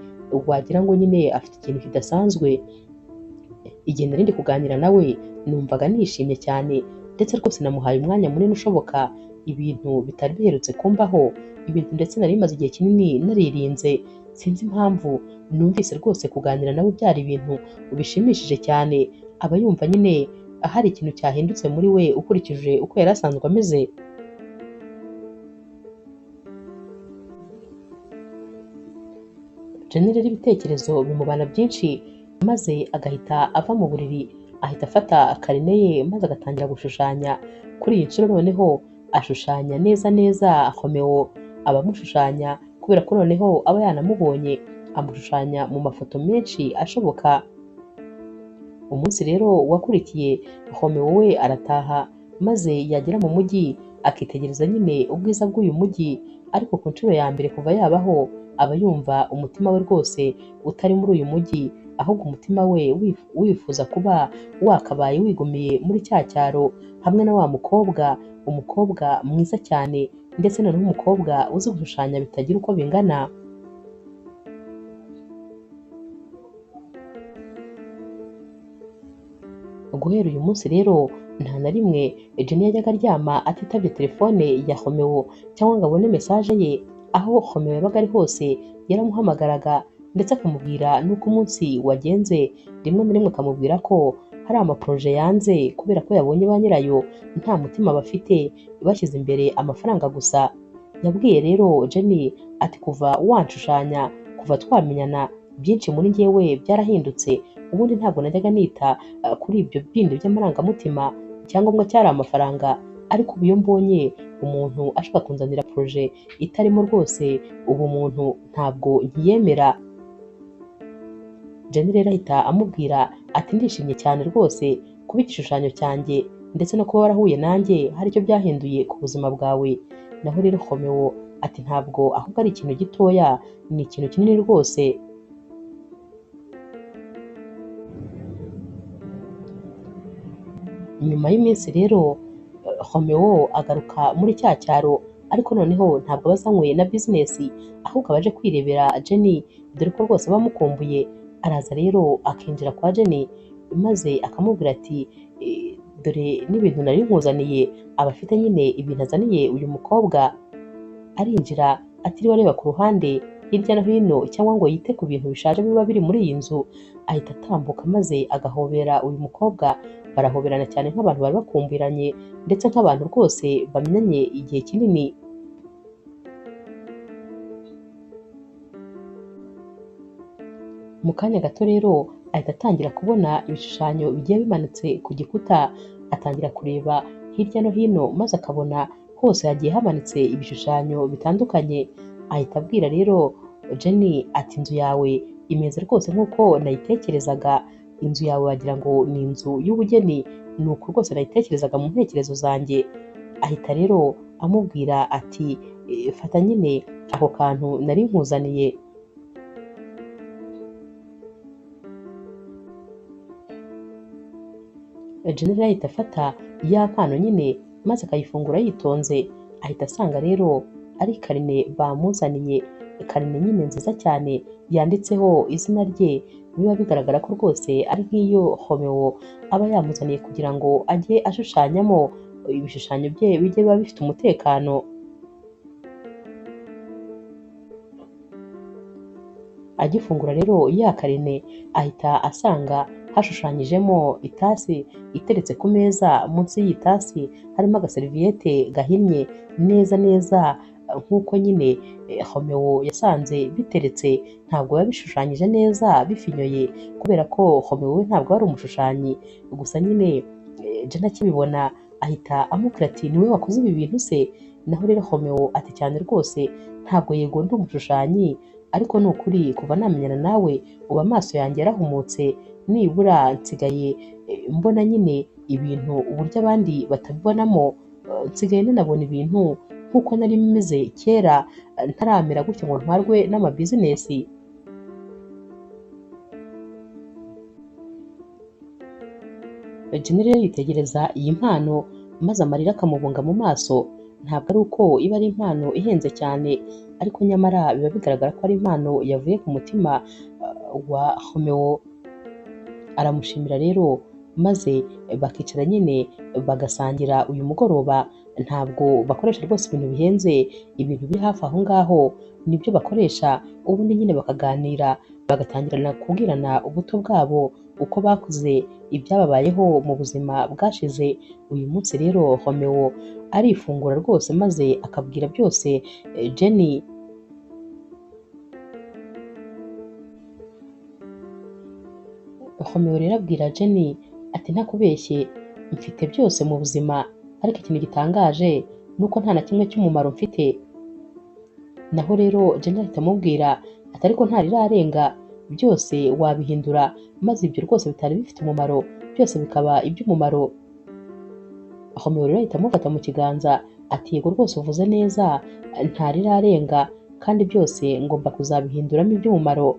wagira ngo nyine afite ikintu kidasanzwe. Igihe nari ndi kuganira nawe numvaga nishimye cyane, ndetse rwose namuhaye umwanya munini ushoboka, ibintu bitari biherutse kumbaho, ibintu ndetse nari maze igihe kinini naririnze. Sinzi impamvu numvise rwose kuganira nawe byari ibintu bishimishije cyane. Aba yumva nyine hari ikintu cyahindutse muri we ukurikije uko yari asanzwe ameze. Jenny rero ibitekerezo bimubana byinshi, maze agahita ava mu buriri, ahita afata karine ye maze agatangira gushushanya. Kuri iyi nshuro noneho ashushanya neza neza Romeo, abamushushanya kubera ko noneho aba yanamubonye, amushushanya mu mafoto menshi ashoboka. Umunsi rero wakurikiye Romeo we arataha, maze yagera mu mujyi akitegereza nyine ubwiza bw'uyu mujyi, ariko ku nshuro ya mbere kuva yabaho aba yumva umutima we rwose utari muri uyu mujyi, ahubwo umutima we wifuza kuba wakabaye wigumiye muri cya cyaro hamwe na wa mukobwa, umukobwa mwiza cyane, ndetse noneho umukobwa uzi gushushanya bitagira uko bingana. Guhera uyu munsi rero nta na rimwe Jenny yajyaga aryama atitabye telefone ya Romeo cyangwa ngo abone message ye. Aho Romeo yabaga ari hose yaramuhamagaraga, ndetse akamubwira n'uko umunsi wagenze, rimwe na rimwe akamubwira ko hari amaporoje yanze kubera ko yabonye ba nyirayo nta mutima bafite, bashyize imbere amafaranga gusa. Yabwiye rero Jenny ati kuva wanshushanya, kuva twamenyana, byinshi muri njyewe byarahindutse, ubundi ntabwo najyaga nita kuri ibyo bindi by'amarangamutima, icyangombwa cyari amafaranga, ariko ubu iyo mbonye umuntu ashaka kunzanira poroje itarimo rwose ubumuntu ntabwo nkiyemera. Jenny rero ahita amubwira ati ndishimye cyane rwose kuba igishushanyo cyanjye ndetse no kuba warahuye nanjye hari icyo byahinduye ku buzima bwawe. Naho rero Romeo ati ntabwo ahubwo ari ikintu gitoya, ni ikintu kinini rwose. Nyuma y'iminsi rero Romeo agaruka muri cya cyaro, ariko noneho ntabwo aba azanywe na bizinesi, ahubwo aba aje kwirebera Jenny, dore ko rwose bamukumbuye. Araza rero akinjira kwa Jenny, maze akamubwira ati dore n'ibintu nari nkuzaniye. Aba afite nyine ibintu azaniye uyu mukobwa. Arinjira atiriwe areba ku ruhande hirya no hino cyangwa ngo yite ku bintu bishaje biba biri muri iyi nzu, ahita atambuka maze agahobera uyu mukobwa. Barahoberana cyane nk'abantu bari bakumbiranye, ndetse nk'abantu rwose bamenyanye igihe kinini. Mu kanya gato rero ahita atangira kubona ibishushanyo bigiye bimanitse ku gikuta, atangira kureba hirya no hino, maze akabona hose hagiye hamanitse ibishushanyo bitandukanye. Ahita abwira rero Jenny ati inzu yawe imeze rwose nk'uko nayitekerezaga, inzu yawe wagira ngo ni inzu y'ubugeni, ni uku rwose nayitekerezaga mu ntekerezo zanjye. Ahita rero amubwira ati fata nyine ako kantu nari nkuzaniye. Jenny rero ahita afata ya mpano nyine maze akayifungura yitonze, ahita asanga rero ari karine bamuzaniye. Karine nyine nziza cyane yanditseho izina rye, biba bigaragara ko rwose ari nk'iyo Romeo aba yamuzaniye kugira ngo ajye ashushanyamo ibishushanyo bye bijye biba bifite umutekano. Agifungura rero ya karine ahita asanga hashushanyijemo itasi iteretse ku meza, munsi y'iyi tasi harimo agaseriviyete gahinnye neza neza nk'uko nyine Romeo yasanze biteretse. Ntabwo biba bishushanyije neza bifinyoye kubera ko Romeo we ntabwo ari umushushanyi, gusa nyine Jenny akibibona ahita amubwira ati niwe wakoze ibi bintu se? Naho rero Romeo ati cyane rwose ntabwo yego ndi umushushanyi, ariko ni ukuri kuva namenyana nawe ubu amaso yanjye yarahumutse, nibura nsigaye mbona nyine ibintu uburyo abandi batabibonamo, nsigaye nanabona ibintu nk'uko nari meze kera ntaramera gutya ngo ntwarwe n'amabizinesi. Jenny rero yitegereza iyi mpano maze amarira akamubunga mu maso. Ntabwo ari uko iba ari impano ihenze cyane, ariko nyamara biba bigaragara ko ari impano yavuye ku mutima wa Romeo. Aramushimira rero maze bakicara nyine bagasangira uyu mugoroba. Ntabwo bakoresha rwose ibintu bihenze, ibintu biri hafi aho ngaho nibyo bakoresha, ubundi nyine bakaganira bagatangirana kubwirana ubuto bwabo, uko bakuze, ibyababayeho mu buzima bwashize. Uyu munsi rero Romeo arifungura rwose maze akabwira byose Jenny. Romeo rero abwira Jenny ati ntakubeshye mfite byose mu buzima, ariko ikintu gitangaje ni uko nta na kimwe cy'umumaro mfite. Naho rero Jenny ahita amubwira ati ariko ntarirarenga, byose wabihindura maze ibyo rwose bitari bifite umumaro byose bikaba iby'umumaro. Romeo rero ahita amufata mu kiganza ati yego rwose uvuze neza, ntarirarenga kandi byose ngomba kuzabihinduramo iby'umumaro.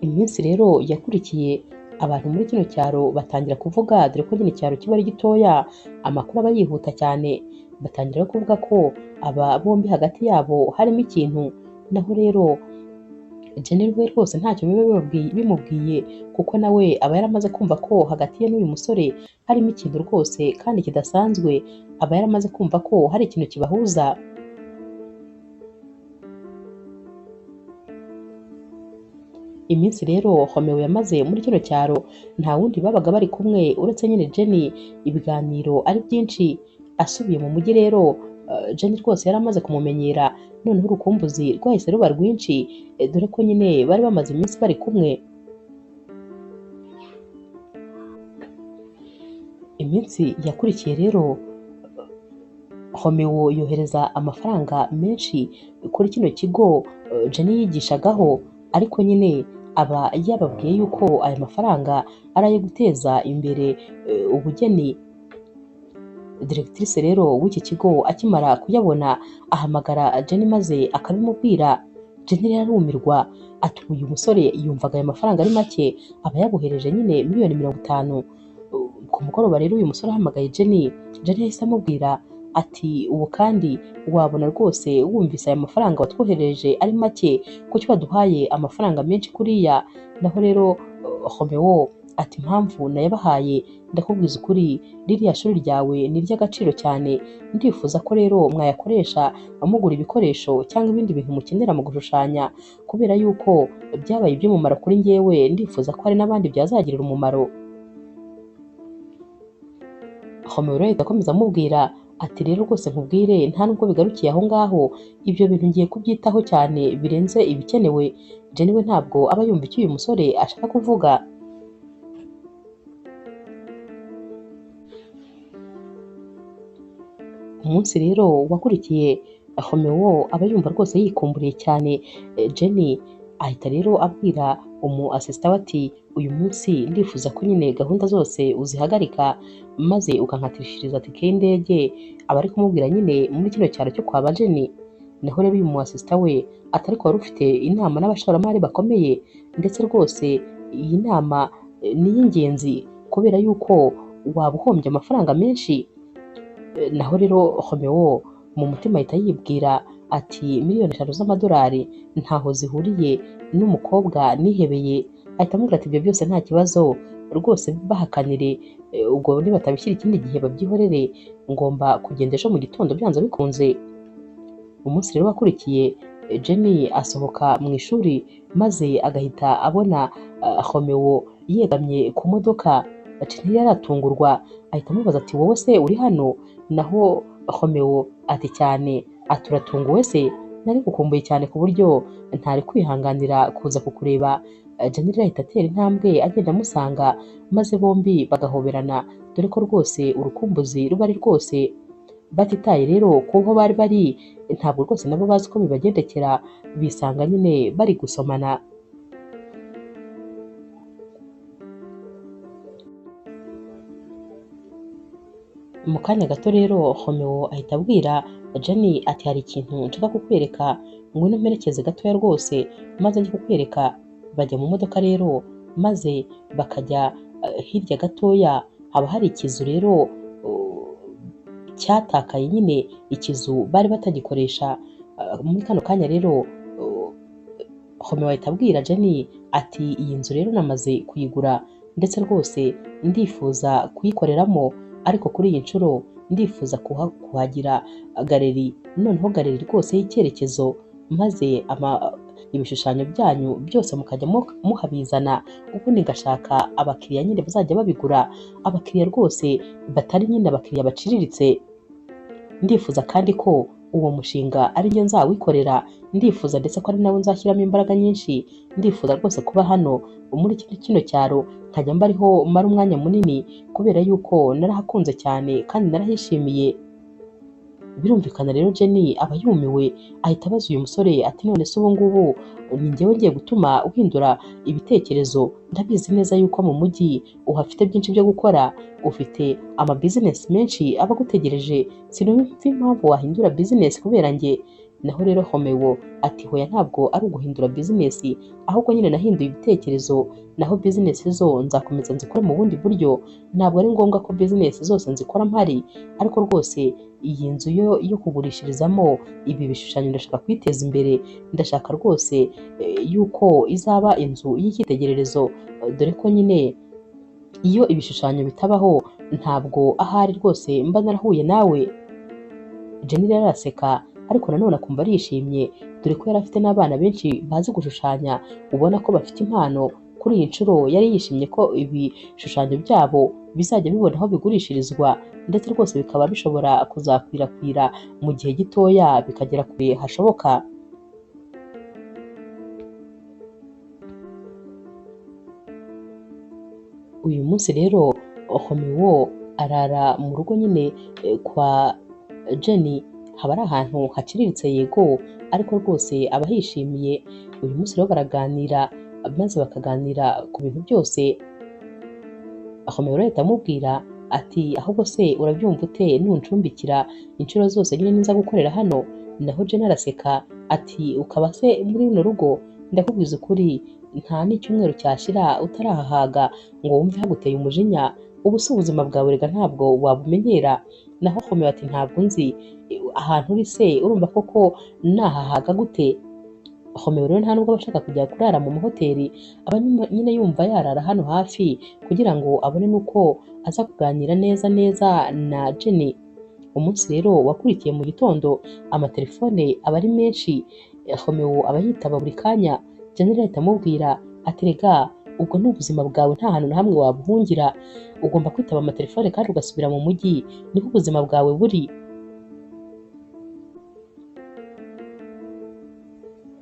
Iminsi rero yakurikiye abantu muri kino cyaro batangira kuvuga, dore ko nyine icyaro kiba ari gitoya, amakuru aba yihuta cyane. Batangira kuvuga ko aba bombi hagati yabo harimo ikintu. Naho rero Jenny we rwose ntacyo biba bimubwiye, kuko nawe aba yaramaze kumva ko hagati ye n'uyu musore harimo ikintu rwose kandi kidasanzwe, aba yaramaze kumva ko hari ikintu kibahuza. Iminsi rero Romeo yamaze muri kino cyaro nta wundi babaga bari kumwe uretse nyine Jenny, ibiganiro ari byinshi. Asubiye mu mujyi rero Jenny rwose yari amaze kumumenyera, noneho urukumbuzi rwahise ruba rwinshi, dore ko nyine bari bamaze iminsi bari kumwe. Iminsi yakurikiye rero Romeo yohereza amafaranga menshi kuri kino kigo Jenny yigishagaho, ariko nyine aba yababwiye yuko aya mafaranga ari ayo guteza imbere ubugeni. Directrice rero w'iki kigo akimara kuyabona ahamagara Jenny maze akabimubwira. Jenny rero arumirwa, ati uyu musore yumvaga aya mafaranga ari make, aba yabohereje nyine 50,000,000. Ku mugoroba rero uyu musore ahamagaye Jenny, Jenny yahise amubwira ati ubu kandi wabona rwose wumvise aya mafaranga watwoherereje ari make, kuki waduhaye amafaranga menshi kuriya? Naho rero Romeo ati impamvu nayabahaye ndakubwiza ukuri, ririya shuri ryawe ni iry'agaciro cyane, ndifuza ko rero mwayakoresha mugura ibikoresho cyangwa ibindi bintu mukenera mu gushushanya, kubera yuko byabaye iby'umumaro kuri njyewe, ndifuza ko hari n'abandi byazagirira umumaro. Romeo rero ahita akomeza amubwira ati rero rwose nkubwire nta nubwo bigarukiye aho ngaho, ibyo bintu ngiye kubyitaho cyane birenze ibikenewe. Jenny we ntabwo aba yumva icyo uyu musore ashaka kuvuga. Umunsi rero wakurikiye Romeo aba yumva rwose yikumburiye cyane Jenny, ahita rero abwira umu asisita we ati uyu munsi ndifuza ko nyine gahunda zose uzihagarika maze ukankatishiriza tike y'indege. Aba ari kumubwira nyine muri kino cyaro cyo kwa ba Jenny. Naho rero uyu mu asisita we atari ko wari ufite inama n'abashoramari bakomeye, ndetse rwose iyi nama ni iy'ingenzi kubera yuko waba uhombye amafaranga menshi. Naho rero Romeo mu mutima ahita yibwira ati 5 miliyoni z'amadolari ntaho zihuriye n'umukobwa nihebeye. Ahita amubwira ati ibyo byose nta kibazo rwose, bahakanire, ubwo nibatabishyira ikindi gihe babyihorere, ngomba kugenda ejo mu gitondo byanze bikunze. Umunsi rero wakurikiye, Jenny asohoka mu ishuri maze agahita abona Romeo yegamye ku modoka. Ati ntiyaratungurwa, ahita amubaza ati wowe se uri hano? Naho Romeo ati cyane. Ati uratunguwe se? Nari gukumbuye cyane ku buryo ntari kwihanganira kuza kukureba. Jenny rero ahita atera intambwe agenda amusanga, maze bombi bagahoberana, dore ko rwose urukumbuzi ruba ari rwose. Batitaye rero ku ho bari bari, ntabwo rwose nabo bazi uko bibagendekera, bisanga nyine bari gusomana. Mu kanya gato rero Romeo ahita abwira Jenny ati hari ikintu nshaka kukwereka, ngwino mperekeze gatoya rwose maze njye kukwereka. Bajya mu modoka rero maze bakajya hirya gatoya, haba hari ikizu rero cyatakaye nyine, ikizu bari batagikoresha. Muri kano kanya rero Romeo ahita abwira Jenny ati iyi nzu rero namaze kuyigura, ndetse rwose ndifuza kuyikoreramo, ariko kuri iyi nshuro ndifuza kuhagira galeri, noneho galeri rwose y'icyerekezo, maze ibishushanyo byanyu byose mukajya muhabizana, ubundi ngashaka abakiriya nyine bazajya babigura, abakiriya rwose batari nyine abakiriya baciriritse. Ndifuza kandi ko uwo mushinga ari njye nzawikorera, ndifuza ndetse ko ari nawo nzashyiramo imbaraga nyinshi, ndifuza rwose kuba hano muri kino cyaro nkajya mbariho mara umwanya munini, kubera yuko narahakunze cyane kandi narahishimiye. Birumvikana rero Jenny aba yumiwe, ahita abaza uyu musore ati none se ubu ngubu ni njyewe ngiye gutuma uhindura ibitekerezo? Ndabizi neza yuko mu mujyi uhafite byinshi byo gukora, ufite amabizinesi menshi aba agutegereje, sinumva impamvu wahindura bizinesi kubera njye. Naho rero Romeo ati hoya ntabwo ari uguhindura bizinesi, ahubwo nyine nahinduye ibitekerezo, naho bizinesi zo nzakomeza nzikore mu bundi buryo, ntabwo ari ngombwa ko bizinesi zose nzikora mpari, ariko rwose iyi nzu yo kugurishirizamo ibi bishushanyo ndashaka kwiteza imbere, ndashaka rwose yuko izaba inzu y'icyitegererezo, dore ko nyine iyo ibishushanyo bitabaho ntabwo ahari rwose mba narahuye nawe. Jenny rero araseka, ariko nanone akumva arishimye, dore ko yari afite n'abana benshi bazi gushushanya, ubona ko bafite impano. Kuri iyi nshuro yari yishimye ko ibishushanyo byabo bizajya bibona aho bigurishirizwa, ndetse rwose bikaba bishobora kuzakwirakwira mu gihe gitoya bikagera kure hashoboka. Uyu munsi rero Romeo arara mu rugo nyine kwa Jenny, haba ari ahantu haciriritse yego, ariko rwose aba yishimiye. Uyu munsi rero baraganira, maze bakaganira ku bintu byose. Romeo ahita amubwira ati ahubwo se urabyumva ute nuncumbikira inshuro zose nyine ninza gukorera hano? Naho Jenny araseka ati ukaba se muri runo rugo? Ndakubwiza ukuri nta n'icyumweru cyashira utarahahaga ngo wumve haguteye umujinya, ubu si ubuzima bwawe rega ntabwo wabumenyera. Naho Romeo ati ntabwo nzi ahantu uri se urumva koko nahahaga gute? Romeo rero nta nubwo aba ashaka kujya kurara mu mahoteli, aba nyine yumva yarara hano hafi kugira ngo abone n'uko aza kuganira neza neza na Jenny. Umunsi rero wakurikiye mu gitondo amatelefone aba ari menshi, Romeo aba yitaba buri kanya. Jenny rero ahita amubwira ati rega ubwo ni ubuzima bwawe, nta hantu na hamwe wabuhungira, ugomba kwitaba amatelefone kandi ugasubira mu mujyi, niho ubuzima bwawe buri.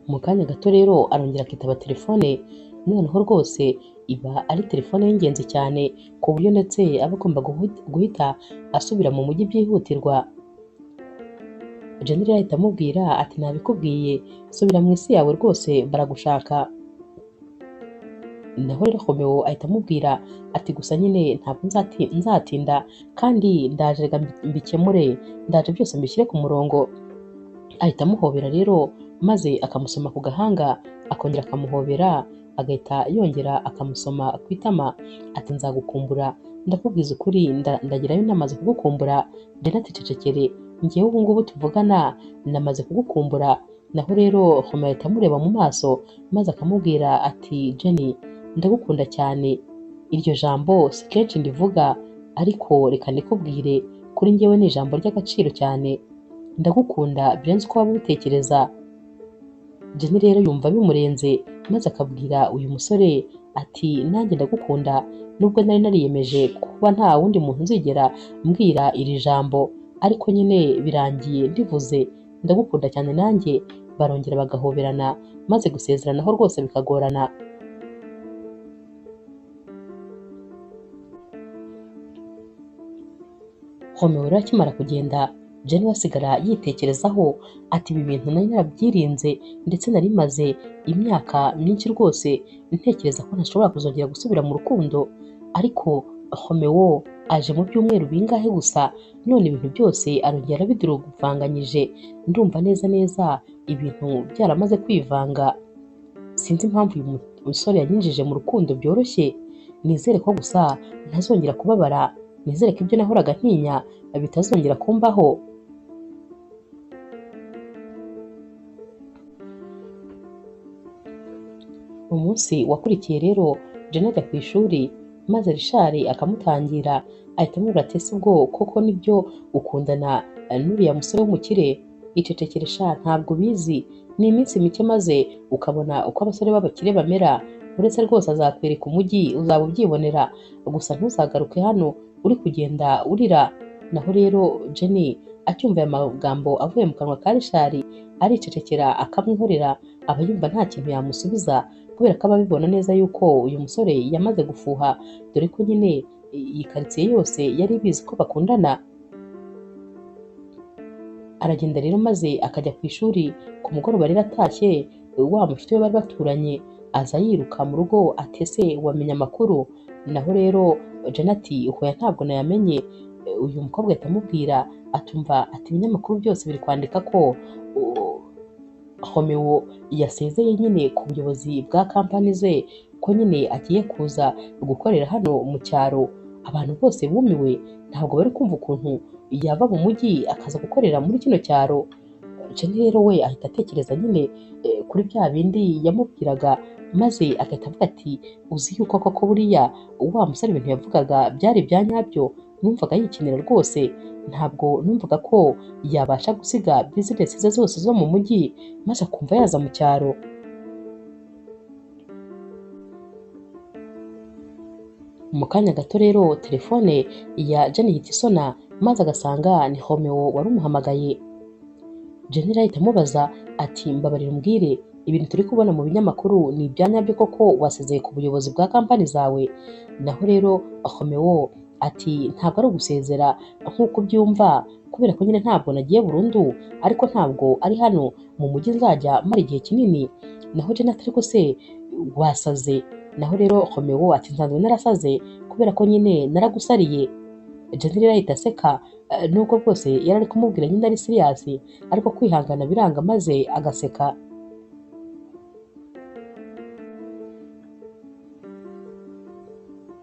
Mu kanya gato rero arongera akitaba telefone, noneho rwose iba ari telefone y'ingenzi cyane ku buryo ndetse aba agomba guhita asubira mu mujyi byihutirwa. Jenny rero ahita amubwira ati nabikubwiye, subira mu isi yawe rwose baragushaka. Naho rero Romeo ahita amubwira ati gusa nyine ntabwo nzatinda, kandi ndaje reka mbikemure, ndaje byose mbishyire ku murongo. Ahita amuhobera rero maze akamusoma ku gahanga, akongera akamuhobera, agahita yongera akamusoma ku itama, ati nzagukumbura Ndakubwiza ukuri ndagerayo namaze kugukumbura. Jenny ati cecekere, njyewe ubu ngubu tuvugana namaze kugukumbura. Naho rero Romeo ahita amureba mu maso maze akamubwira ati Jenny ndagukunda cyane, iryo jambo si kenshi ndivuga ariko reka ndikubwire, kuri njyewe ni ijambo ry'agaciro cyane, ndagukunda birenze uko waba ubitekereza. Jenny rero yumva bimurenze maze akabwira uyu musore ati nanjye ndagukunda, nubwo nari nariyemeje kuba nta wundi muntu nzigera mbwira iri jambo, ariko nyine birangiye ndivuze, ndagukunda cyane nanjye. Barongera bagahoberana maze gusezeranaho rwose bikagorana. Romeo rero akimara kugenda, Jenny we asigara yitekerezaho ati ibi bintu nari narabyirinze ndetse nari maze imyaka myinshi rwose ntekereza ko ntashobora kuzongera gusubira mu rukundo, ariko Romeo aje mu byumweru bingahe gusa none ibintu byose arongera arabiduruvanganyije, ndumva neza neza ibintu byaramaze kwivanga, sinzi impamvu uyu musore yanyinjije mu rukundo byoroshye, nizere ko gusa ntazongera kubabara, nizere ko ibyo nahoraga ntinya bitazongera kumbaho. Umunsi wakurikiye rero Jenny ajya ku ishuri maze Richard akamutangira ahita amubwira ati ese ubwo koko nibyo ukundana n'uriya musore w'umukire? Icecekere sha ntabwo ubizi, ni iminsi mike maze ukabona uko abasore b'abakire bamera, uretse rwose azakwereka umujyi uzaba ubyibonera, gusa ntuzagaruke hano uri kugenda urira. Naho rero Jenny acyumva aya magambo avuye mu kanwa ka Richard aricecekera akamwihorera, aba yumva nta kintu yamusubiza kubera ko aba abibona neza yuko uyu musore yamaze gufuha, dore ko nyine iyi karitsiye yose yari ibizi ko bakundana. Aragenda rero maze akajya ku ishuri, ku mugoroba rero atashye wa mushuti we bari baturanye aza yiruka mu rugo ati ese wamenya amakuru? Naho rero Jenny ati hoya ntabwo nayamenye. Uyu mukobwa ahita amubwira atumva ati ibinyamakuru byose biri kwandika ko Romeo yasezeye nyine ku buyobozi bwa kampani ze, ko nyine agiye kuza gukorera hano mu cyaro. Abantu bose bumiwe, ntabwo bari kumva ukuntu yava mu mujyi akaza gukorera muri kino cyaro. Jenny rero we ahita atekereza nyine kuri bya bindi yamubwiraga, maze agahita avuga ati uzi yuko koko buriya wa musore ibintu yavugaga byari ibya nyabyo, numvaga yikinira rwose, ntabwo numvaga ko yabasha gusiga bizinesi ze zose zo mu mujyi maze akumva yaza mu cyaro. Mu kanya gato rero telefone ya Jenny ihita isona maze agasanga ni Romeo wari umuhamagaye. Jenny ahita amubaza ati mbabarira umbwire, ibintu turi kubona mu binyamakuru ni ibya nyabyo koko wasezeye ku buyobozi bwa kampani zawe? Naho rero Romeo ati ntabwo ari ugusezera nk'uko ubyumva, kubera ko nyine ntabwo nagiye burundu, ariko ntabwo ari hano mu mujyi nzajya mara igihe kinini. Naho Jenny ati ariko se wasaze? Naho rero Romeo ati nsanzwe narasaze kubera ko nyine naragusariye. Jenny rero ahita aseka, nubwo bwose yari ari kumubwira nyine ari serious, ariko kwihangana biranga maze agaseka.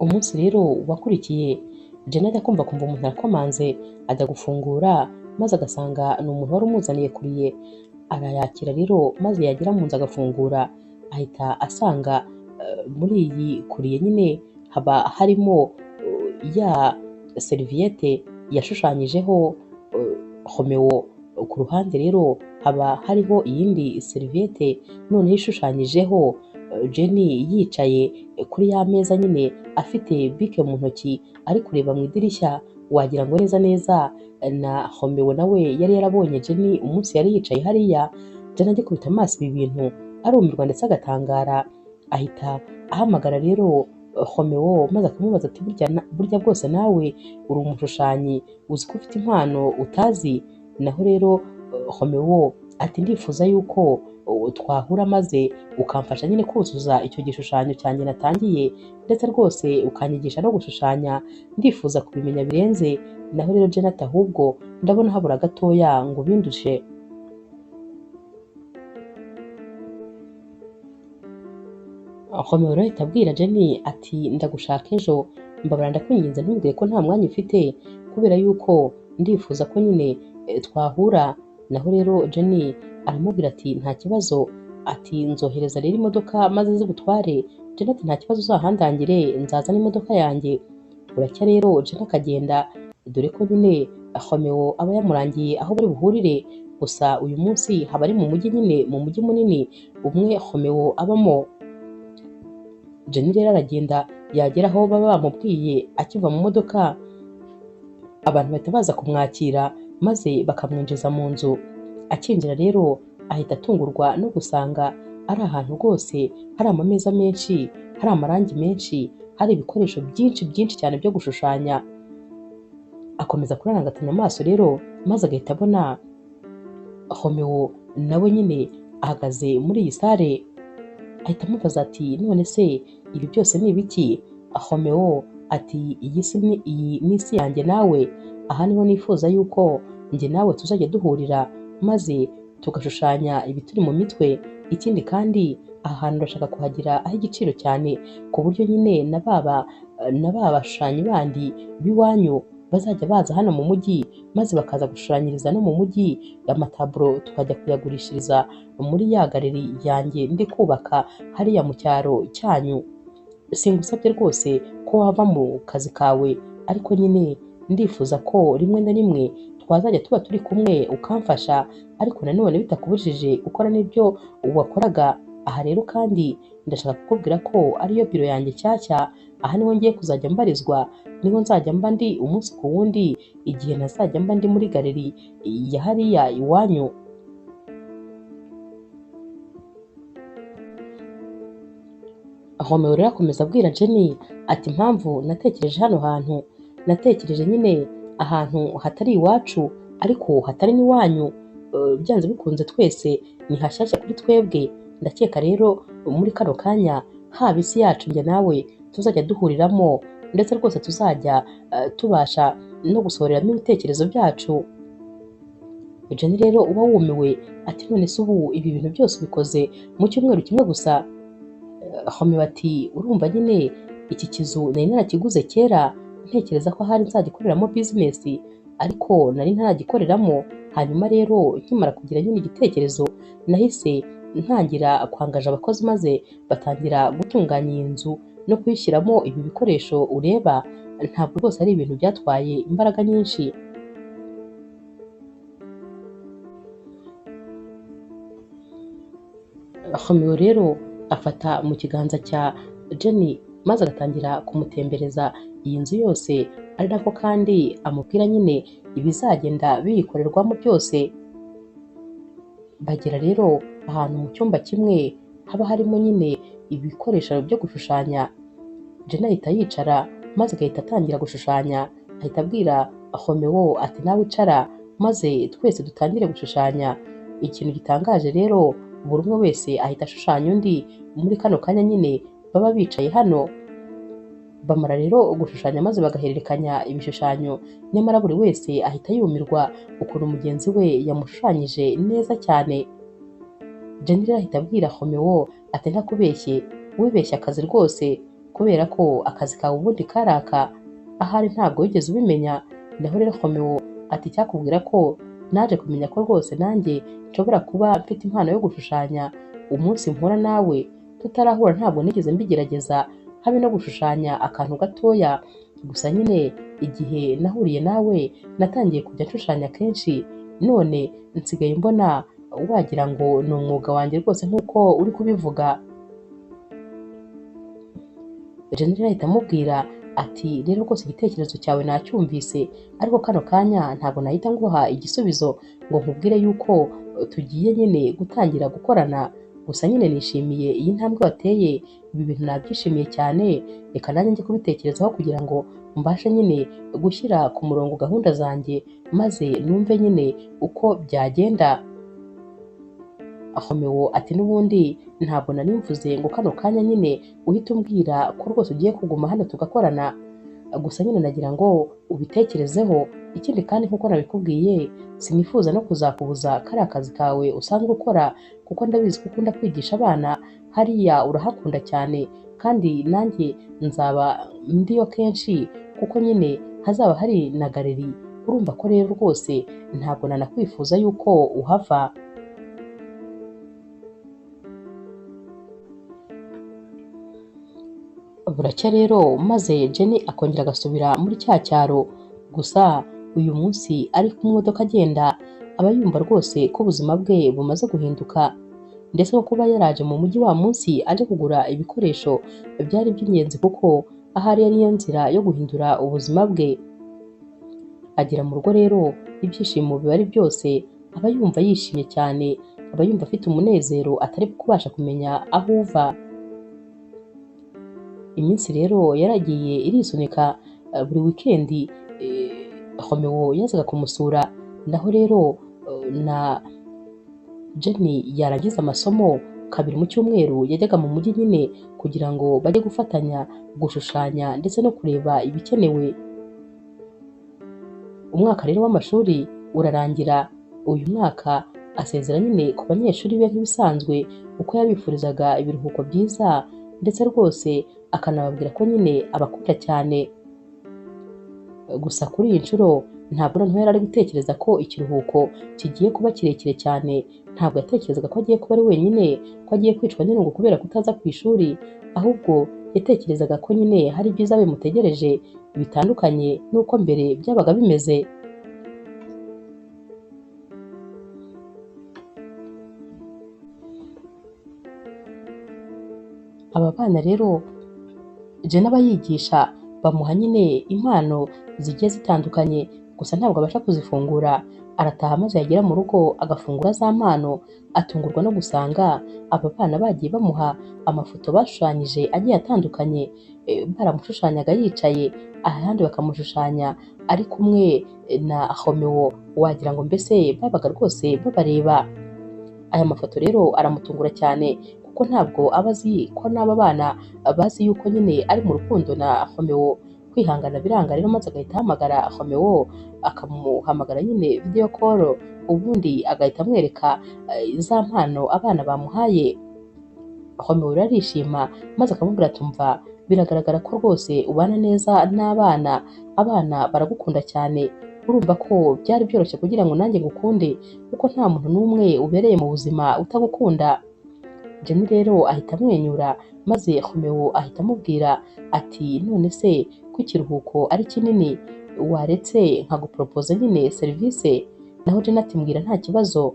Umunsi rero wakurikiye Jenny ajya kumva kumva umuntu arakomanze, ajya gufungura maze agasanga ni umuntu wari umuzaniye kuriye, arayakira rero maze yagera mu nzu agafungura, ahita asanga muri iyi kuriye nyine haba harimo ya seriviyete yashushanyijeho Romeo, ku ruhande rero haba hariho iyindi seriviyete noneho ishushanyijeho Jenny yicaye kuri ya meza nyine afite bike mu ntoki ari kureba mu idirishya, wagira ngo neza neza na Romeo nawe yari yarabonye Jenny umunsi yari yicaye hariya. Jenny agikubita amaso ibi bintu arumirwa ndetse agatangara, ahita ahamagara rero Romeo maze akamubaza ati burya bwose nawe uri umushushanyi, uzi ko ufite impano utazi? Naho rero Romeo ati ndifuza yuko twahura maze ukamfasha nyine kuzuza icyo gishushanyo cyanjye natangiye, ndetse rwose ukanyigisha no gushushanya, ndifuza kubimenya birenze. Naho rero Jenny ati ahubwo ndabona habura gatoya ngo ubindushe. Romeo rero ahita abwira Jenny ati ndagushaka ejo, Mbabara ndakwinginze ntumbwire ko nta mwanya ufite, kubera yuko ndifuza ko nyine twahura. Naho rero Jenny aramubwira ati nta kibazo, ati nzohereza rero imodoka maze zigutware. Jenny ati nta kibazo uzahandangire, nzaza n'imodoka yanjye. Buracya rero Jenny akagenda, dore ko nyine Romeo aba yamurangiye aho bari buhurire. Gusa uyu munsi haba ari mu mujyi nyine, mu mujyi munini umwe Romeo abamo. Jenny rero aragenda, yagera aho baba bamubwiye, akiva mu modoka abantu bahita baza kumwakira maze bakamwinjiza mu nzu. Akinjira rero ahita atungurwa no gusanga ari ahantu rwose hari amameza menshi, hari amarangi menshi, hari ibikoresho byinshi byinshi cyane byo gushushanya. Akomeza kurangatanya amaso rero, maze agahita abona Romeo nawe nyine ahagaze muri iyi sare. Ahita amubaza ati none se ibi byose ni ibiki? Romeo ati iyi ni isi yanjye nawe, aha niho nifuza yuko njye nawe tuzajya duhurira maze tugashushanya ibituri mu mitwe. Ikindi kandi aha hantu ndashaka kuhagira aho igiciro cyane, ku buryo nyine na ba bashushanyi bandi b'iwanyu bazajya baza hano mu mujyi, maze bakaza gushushanyiriza no mu mujyi, amataburo tukajya kuyagurishiriza muri ya galeri yanjye ndi kubaka hariya mu cyaro cyanyu. Singusabye rwose ko wava mu kazi kawe, ariko nyine ndifuza ko rimwe na rimwe twazajya tuba turi kumwe ukamfasha, ariko nanone bitakubujije gukora n'ibyo wakoraga. Aha rero kandi ndashaka kukubwira ko ariyo biro yanjye nshyashya, aha niho ngiye kuzajya mbarizwa, niho nzajya mba ndi umunsi ku wundi, igihe ntazajya mba ndi muri galeri ya hariya iwanyu. Romeo rero akomeza abwira Jenny ati impamvu natekereje hano hantu, natekereje nyine ahantu hatari iwacu ariko hatari n'iwanyu, byanze bikunze twese ni hashyashya kuri twebwe. Ndakeka rero muri kano kanya haba isi yacu njye nawe tuzajya duhuriramo, ndetse rwose tuzajya tubasha no gusohoreramo ibitekerezo byacu. Jenny rero uba wumiwe ati none se ubu ibi bintu byose ubikoze mu cyumweru kimwe gusa? Romeo ati urumva nyine iki kizu nari narakiguze kera, ntekereza ko ahari nzagikoreramo bizinesi, ariko nari ntaragikoreramo. Hanyuma rero nkimara kugira nyine igitekerezo nahise ntangira kwangaja abakozi, maze batangira gutunganya iyi nzu no kuyishyiramo ibi bikoresho ureba. Ntabwo rwose ari ibintu byatwaye imbaraga nyinshi. Romeo rero afata mu kiganza cya Jenny maze agatangira kumutembereza iyi nzu yose, ari nako kandi amubwira nyine ibizagenda biyikorerwamo byose. Bagera rero ahantu mu cyumba kimwe haba harimo nyine ibikoresho byo gushushanya. Jenny ahita yicara maze agahita atangira gushushanya, ahita abwira Romeo ati nawe icara maze twese dutangire gushushanya. Ikintu gitangaje rero, buri umwe wese ahita ashushanya undi muri kano kanya nyine baba bicaye hano. Bamara rero gushushanya maze bagahererekanya ibishushanyo, nyamara buri wese ahita yumirwa ukuntu mugenzi we yamushushanyije neza cyane. Jenny rero ahita abwira Romeo ati ntakubeshye, wibeshye akazi rwose, kubera ko akazi kawe ubundi karaka, ahari ntabwo wigeze ubimenya. Naho rero Romeo ati icyakubwira ko naje kumenya ko rwose nanjye nshobora kuba mfite impano yo gushushanya, umunsi mpura nawe tutarahura ntabwo nigeze mbigerageza habe no gushushanya akantu gatoya. Gusa nyine igihe nahuriye nawe natangiye kujya nshushanya kenshi, none nsigaye mbona wagira ngo ni umwuga wanjye rwose nk'uko uri kubivuga. Jenny rero ahita amubwira ati rero rwose igitekerezo cyawe nacyumvise, ariko kano kanya ntabwo nahita nguha igisubizo ngo nkubwire yuko tugiye nyine gutangira gukorana. Gusa nyine nishimiye iyi ntambwe wateye, ibi bintu nabyishimiye cyane, reka nanjye njye kubitekerezaho kugira ngo mbashe nyine gushyira ku murongo gahunda zanjye, maze numve nyine uko byagenda. Romeo ati n'ubundi ntabwo nari mvuze ngo kano kanya nyine uhite umbwira ko rwose ugiye kuguma hano tugakorana, gusa nyine nagira ngo ubitekerezeho. Ikindi kandi nk'uko nabikubwiye, sinifuza no kuzakubuza kariya kazi kawe usanzwe ukora, kuko ndabizi ko ukunda kwigisha abana, Hariya urahakunda cyane kandi nanjye nzaba ndiyo kenshi kuko nyine hazaba hari na galeri, urumva ko rero rwose ntabwo nanakwifuza yuko uhava. Buracya rero maze Jenny akongera agasubira muri cya cyaro, gusa uyu munsi ari ku modoka agenda aba yumva rwose ko ubuzima bwe bumaze guhinduka, ndetse ko kuba yaraje mu mujyi wa munsi aje kugura ibikoresho byari iby'ingenzi kuko ahari yari yo nzira yo guhindura ubuzima bwe. Agera mu rugo rero ibyishimo biba ari byose, aba yumva yishimye cyane, aba yumva afite umunezero atari kubasha kumenya aho uva. Iminsi rero yaragiye irisunika, buri wikendi Romeo yazaga kumusura, naho rero na Jenny yarangiza amasomo kabiri mu cyumweru yajyaga mu mujyi nyine kugira ngo bajye gufatanya gushushanya ndetse no kureba ibikenewe. Umwaka rero w'amashuri urarangira, uyu mwaka asezera nyine ku banyeshuri be nk'ibisanzwe uko yabifurizaga ibiruhuko byiza ndetse rwose akanababwira ko nyine abakunda cyane. Gusa kuri iyi nshuro ntabwo noneho yari ari gutekereza ko ikiruhuko kigiye kuba kirekire cyane, ntabwo yatekerezaga ko agiye kuba ari wenyine, ko agiye kwicwa n'irungu kubera kutaza ku ishuri, ahubwo yatekerezaga ko nyine hari ibyiza bimutegereje bitandukanye n'uko mbere byabaga bimeze. Aba bana rero Jenny aba yigisha bamuha nyine impano zigiye zitandukanye, gusa ntabwo abasha kuzifungura. Arataha maze yagera mu rugo agafungura za mpano, atungurwa no gusanga aba bana bagiye bamuha amafoto bashushanyije agiye atandukanye, baramushushanyaga yicaye, ahandi bakamushushanya ari kumwe na Romeo, wagira ngo mbese babaga rwose babareba. Aya mafoto rero aramutungura cyane kuko ntabwo aba azi ko n'aba bana bazi yuko nyine ari mu rukundo na Romeo. Kwihangana biranga rero maze agahita ahamagara Romeo, akamuhamagara nyine video call, ubundi agahita amwereka za mpano abana bamuhaye. Romeo rero arishima maze akamubwira ati umva biragaragara ko rwose ubana neza n'abana, abana baragukunda cyane, urumva ko byari byoroshye kugira ngo nanjye ngukunde kuko nta muntu n'umwe ubereye mu buzima utagukunda. Jenny rero ahita amwenyura maze Romeo ahita amubwira ati none se ko ikiruhuko ari kinini waretse nkaguporopoza nyine serivisi? Naho Jenny ati mbwira nta kibazo.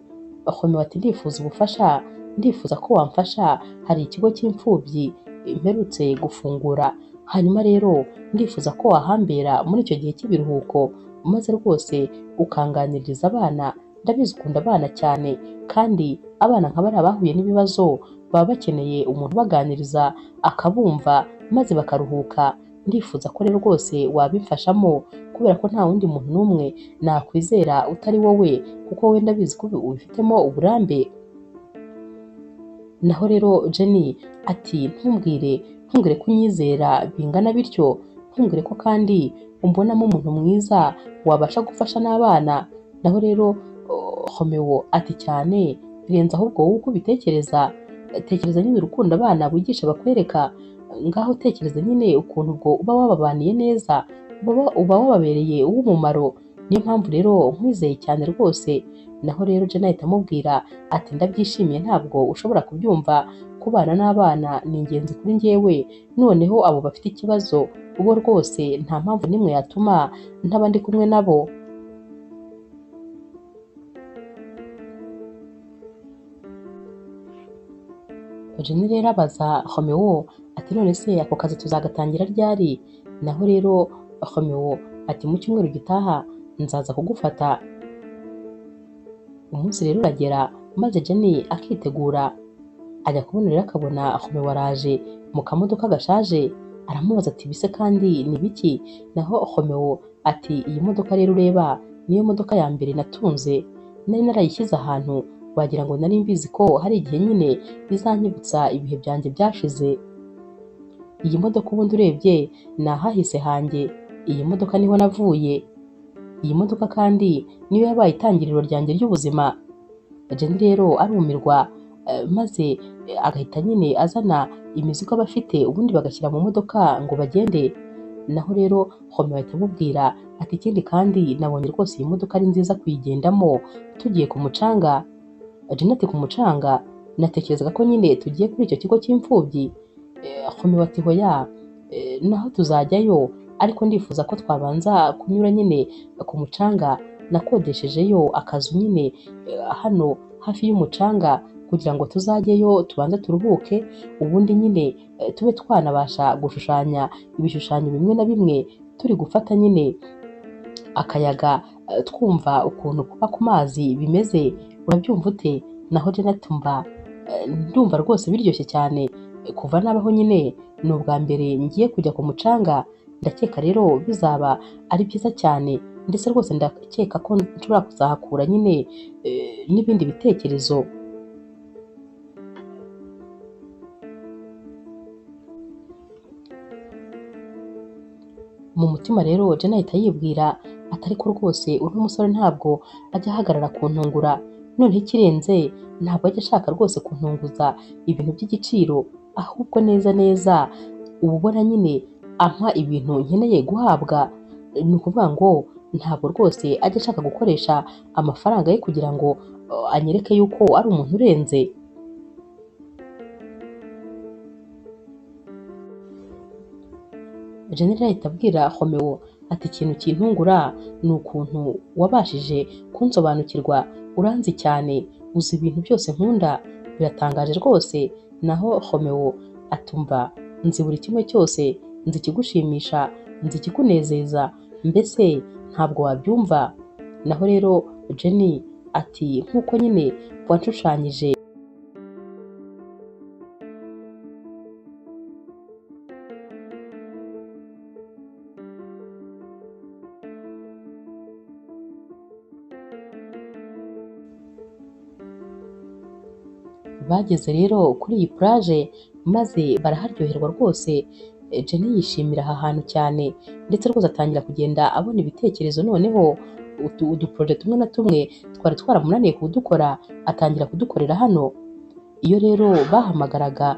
Romeo ati ndifuza ubufasha, ndifuza ko wamfasha, hari ikigo cy'imfubyi mperutse gufungura, hanyuma rero ndifuza ko wahambera muri icyo gihe cy'ibiruhuko maze rwose ukanganiriza abana, ndabizi ukunda abana cyane kandi abana nka bariya bahuye n'ibibazo baba bakeneye umuntu ubaganiriza akabumva maze bakaruhuka, ndifuza ko rero rwose wabimfashamo kubera ko nta wundi muntu n'umwe nakwizera utari wowe kuko wowe ndabizi ko ubifitemo uburambe. Naho rero Jenny ati ntumbwire, ntumbwire ko unyizera bingana bityo, ntumbwire ko kandi umbonamo umuntu mwiza wabasha gufasha n'abana. Naho rero Romeo ati cyane birenze ahubwo wowe uko ubitekereza, tekereza nyine urukundo abana wigisha bakwereka, ngaho tekereza nyine ukuntu ubwo uba wababaniye neza, uba wababereye uw'umumaro, niyo mpamvu rero nkwizeye cyane rwose. Naho rero Jenny ahita amubwira ati ndabyishimiye ntabwo ushobora kubyumva, kubana n'abana ni ingenzi kuri njyewe, noneho abo bafite ikibazo bo rwose nta mpamvu n'imwe yatuma ntaba ndi kumwe nabo. Jenny rero abaza Romeo ati none se ako kazi tuzagatangira ryari? Naho rero Romeo ati mu cyumweru gitaha nzaza kugufata. Umunsi rero uragera maze Jenny akitegura, ajya kubona rero akabona Romeo araje mu kamodoka gashaje, aramubaza ati bise kandi ni biki? Naho Romeo ati iyi modoka rero ureba niyo modoka ya mbere natunze, nari narayishyize ahantu wagira ngo nari mbizi ko hari igihe nyine izanyibutsa ibihe byanjye byashize. Iyi modoka ubundi urebye ni ahahise hanjye, iyi modoka niho navuye, iyi modoka kandi niyo yabaye itangiriro ryanjye ry'ubuzima. Jenny rero arumirwa maze agahita nyine azana imizigo aba afite, ubundi bagashyira mu modoka ngo bagende. Naho rero Romeo ahita amubwira ati ikindi kandi nabonye rwose iyi modoka ari nziza kuyigendamo tugiye ku mucanga. Jenny ati ku mucanga? Natekerezaga ko nyine tugiye kuri icyo kigo cy'imfubyi. Romeo ati hoya, naho tuzajyayo, ariko ndifuza ko twabanza kunyura nyine ku mucanga, nakodeshejeyo akazu nyine hano hafi y'umucanga kugira ngo tuzajyeyo tubanze turuhuke, ubundi nyine tube twanabasha gushushanya ibishushanyo bimwe na bimwe turi gufata nyine akayaga, twumva ukuntu kuba ku mazi bimeze, urabyumva ute? Naho Jenny ati mba ndumva rwose biryoshye cyane, kuva nabaho nyine ni ubwa mbere ngiye kujya ku mucanga, ndakeka rero bizaba ari byiza cyane, ndetse rwose ndakeka ko nshobora kuzahakura nyine n'ibindi bitekerezo. Mu mutima rero Jenny ahita yibwira ati ariko rwose uno musore ntabwo ajya ahagarara kuntungura, noneho ikirenze ntabwo ajya ashaka rwose kuntunguza ibintu by'igiciro, ahubwo neza neza uba ubona nyine ampa ibintu nkeneye guhabwa, ni ukuvuga ngo ntabwo rwose ajya ashaka gukoresha amafaranga ye kugira ngo anyereke yuko ari umuntu urenze. Jenny ahita abwira Romeo ati ikintu kintungura ni ukuntu wabashije kunsobanukirwa, uranzi cyane, uzi ibintu byose nkunda, biratangaje rwose. Naho Romeo atumva nzi buri kimwe cyose, nzi ikigushimisha, nzi ikikunezeza, mbese ntabwo wabyumva. Naho rero Jenny ati nk'uko nyine wanshushanyije Bageze rero kuri iyi plage maze baraharyoherwa rwose. Jenny yishimira aha hantu cyane, ndetse rwose atangira kugenda abona ibitekerezo, noneho uduporoje tumwe na tumwe twari twaramunaniye kudukora atangira kudukorera hano. Iyo rero bahamagaraga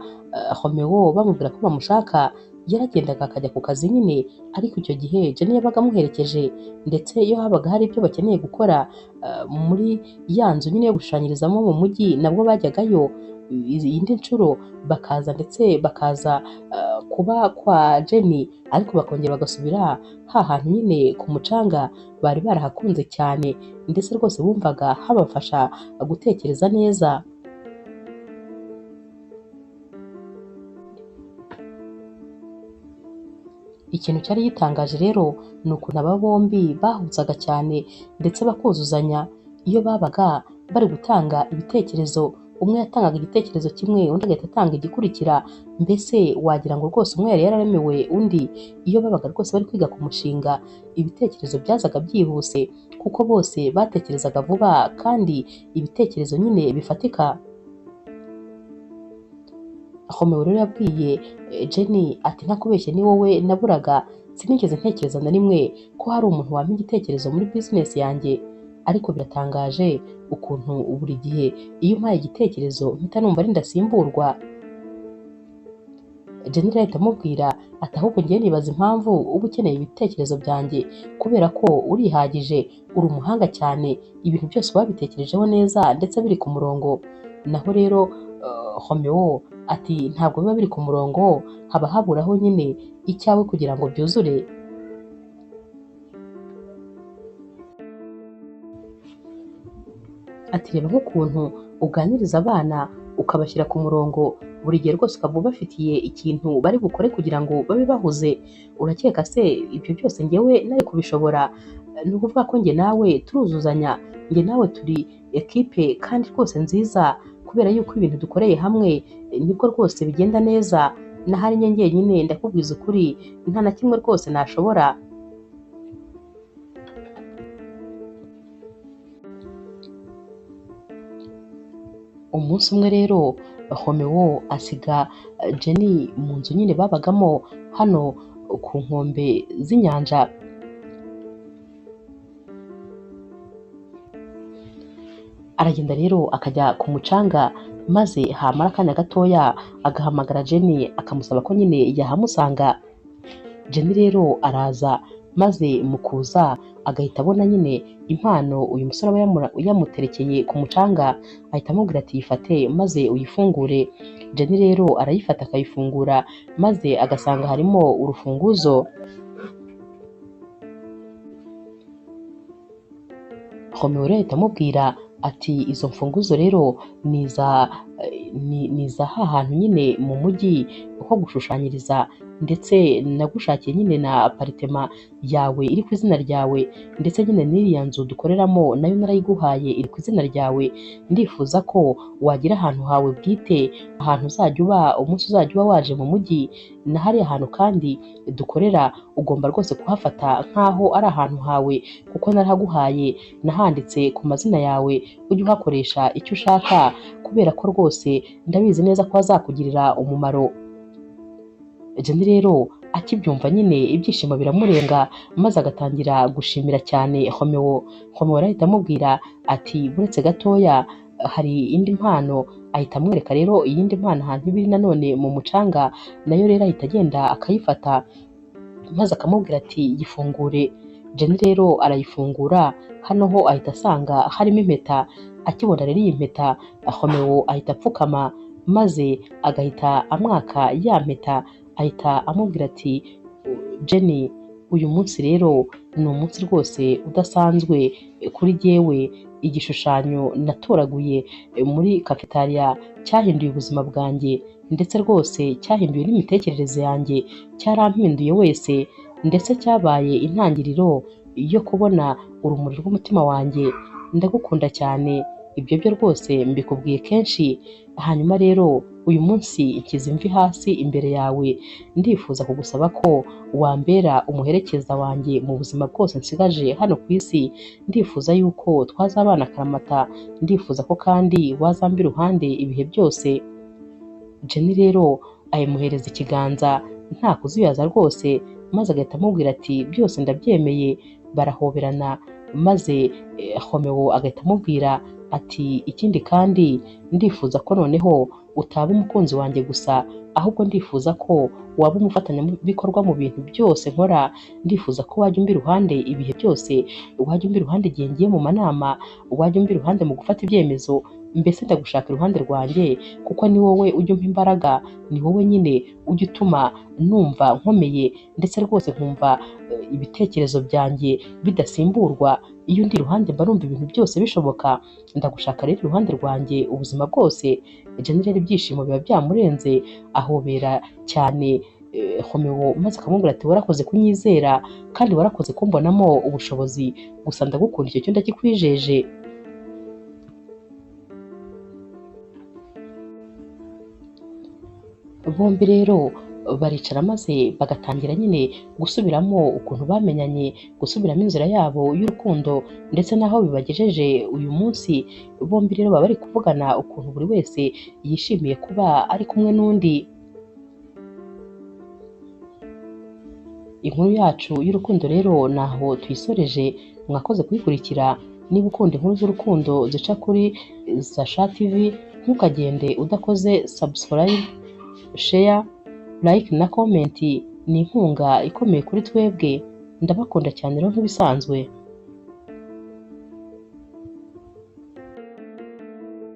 Romeo bamubwira ko bamushaka, yaragendaga akajya ku kazi nyine, ariko icyo gihe Jenny yabaga amuherekeje, ndetse iyo habaga hari ibyo bakeneye gukora muri ya nzu nyine yo gushushanyirizamo mu mujyi, nabwo bajyagayo indi nshuro bakaza, ndetse bakaza kuba kwa Jenny, ariko bakongera bagasubira ha hantu nyine ku mucanga bari barahakunze cyane, ndetse rwose bumvaga habafasha gutekereza neza. Ikintu cyari gitangaje rero ni ukuntu aba bombi bahuzaga cyane ndetse bakuzuzanya. Iyo babaga bari gutanga ibitekerezo, umwe yatangaga igitekerezo kimwe, undi agahita atanga igikurikira, mbese wagira ngo rwose umwe yari yararemewe undi. Iyo babaga rwose bari kwiga ku mushinga, ibitekerezo byazaga byihuse kuko bose batekerezaga vuba kandi ibitekerezo nyine bifatika. Romeo rero yabwiye Jenny ati ntakubeshye ni wowe naburaga, sinigeze ntekereza na rimwe ko hari umuntu wampa igitekerezo muri business yanjye, ariko biratangaje ukuntu buri gihe iyo umpaye igitekerezo mpita numva ari ndasimburwa. Jenny rero ahita amubwira ati ahubwo njyewe nibaza impamvu uba ukeneye ibitekerezo byanjye, kubera ko urihagije, uri umuhanga cyane, ibintu byose wabitekerejeho neza ndetse biri ku murongo. Naho rero Romeo ati ntabwo biba biri ku murongo, haba haburaho nyine icyawe kugira ngo byuzure. Ati reba nk'ukuntu uganiriza abana ukabashyira ku murongo, buri gihe rwose ukaba ubafitiye ikintu bari bukore kugira ngo babe bahuze, urakeka se ibyo byose njyewe nari kubishobora? Ni ukuvuga ko njye nawe turuzuzanya, njye nawe turi ekipe kandi rwose nziza, kubera yuko ibintu dukoreye hamwe nibwo rwose bigenda neza, nahari njye njyenyine ndakubwiza ukuri nta na kimwe rwose nashobora. Umunsi umwe rero Romeo asiga Jenny mu nzu nyine babagamo hano ku nkombe z'inyanja. Aragenda rero akajya ku mucanga, maze hamara akanya gatoya agahamagara Jenny akamusaba ko nyine yahamusanga. Jenny rero araza, maze mu kuza agahita abona nyine impano uyu musore aba yamuterekeye ku mucanga, ahita amubwira ati yifate maze uyifungure. Jenny rero arayifata akayifungura, maze agasanga harimo urufunguzo. Romeo rero ahita amubwira ati izo mfunguzo rero ni iza ha hantu nyine mu mujyi ho gushushanyiriza, ndetse nagushakiye nyine na aparitema yawe iri ku izina ryawe, ndetse nyine n'iriya nzu dukoreramo nayo narayiguhaye iri ku izina ryawe. Ndifuza ko wagira ahantu hawe bwite, ahantu uzajya uba umunsi uzajya uba waje mu mujyi, na hariya hantu kandi dukorera ugomba rwose kuhafata nk'aho ari ahantu hawe, kuko narahaguhaye, nahanditse ku mazina yawe, ujye uhakoresha icyo ushaka, kubera ko rwose ndabizi neza ko hazakugirira umumaro. Jenny rero akibyumva nyine ibyishimo biramurenga, maze agatangira gushimira cyane Romeo. Romeo arahita amubwira ati buretse gatoya hari indi mpano, ahita amwereka rero iyindi mpano ahantu iba iri nanone mu mucanga, nayo rero ahita agenda akayifata, maze akamubwira ati yifungure. Jenny rero arayifungura, hano ho ahita asanga harimo impeta. Akibona rero iyi mpeta, Romeo ahita apfukama, maze agahita amwaka ya mpeta, ahita amubwira ati Jenny, uyu munsi rero ni umunsi rwose udasanzwe kuri jyewe, igishushanyo natoraguye muri cafetaria cyahinduye ubuzima bwanjye, ndetse rwose cyahinduye n'imitekerereze yanjye, cyarampinduye wese, ndetse cyabaye intangiriro yo kubona urumuri rw'umutima wanjye. Ndagukunda cyane, ibyo byo rwose mbikubwiye kenshi. Hanyuma rero uyu munsi nshyize imvi hasi imbere yawe, ndifuza kugusaba ko wambera umuherekeza wanjye mu buzima bwose nsigaje hano ku isi. Ndifuza yuko twazabana akaramata, ndifuza ko kandi wazamba iruhande ibihe byose. Jenny rero ayimuhereza ikiganza nta kuzuyaza rwose, maze agahita amubwira ati byose ndabyemeye. Barahoberana, maze Romeo agahita amubwira ati ikindi kandi ndifuza ko noneho utaba umukunzi wanjye gusa, ahubwo ndifuza ko waba umufatanyabikorwa mu bintu byose nkora. Ndifuza ko wajya umba iruhande ibihe byose, wajya umba iruhande igihe ngiye mu manama, wajya umba iruhande mu gufata ibyemezo, mbese ndagushaka iruhande rwanjye, kuko ni wowe ujya umpa imbaraga, ni wowe nyine ujya utuma numva nkomeye, ndetse rwose nkumva ibitekerezo byanjye bidasimburwa. Iyo undi iruhande mba numva ibintu byose bishoboka. Ndagushaka rero iruhande rwanjye ubuzima bwose. Jenny rero ibyishimo biba byamurenze, ahobera cyane Romeo, maze akamubwira ati warakoze kunyizera, kandi warakoze kumbonamo ubushobozi, gusa ndagukunda icyo cyo ndakikwijeje. Bombi rero baricara maze bagatangira nyine gusubiramo ukuntu bamenyanye, gusubiramo inzira yabo y'urukundo, ndetse n'aho bibagejeje uyu munsi. Bombi rero baba bari kuvugana ukuntu buri wese yishimiye kuba ari kumwe n'undi. Inkuru yacu y'urukundo rero naho tuyisoreje, mwakoze kuyikurikira. Niba ukunda inkuru z'urukundo zica kuri Zasha TV, ntukagende udakoze subscribe, share, like na comment. Ni inkunga ikomeye kuri twebwe. Ndabakunda cyane rero nk'ibisanzwe.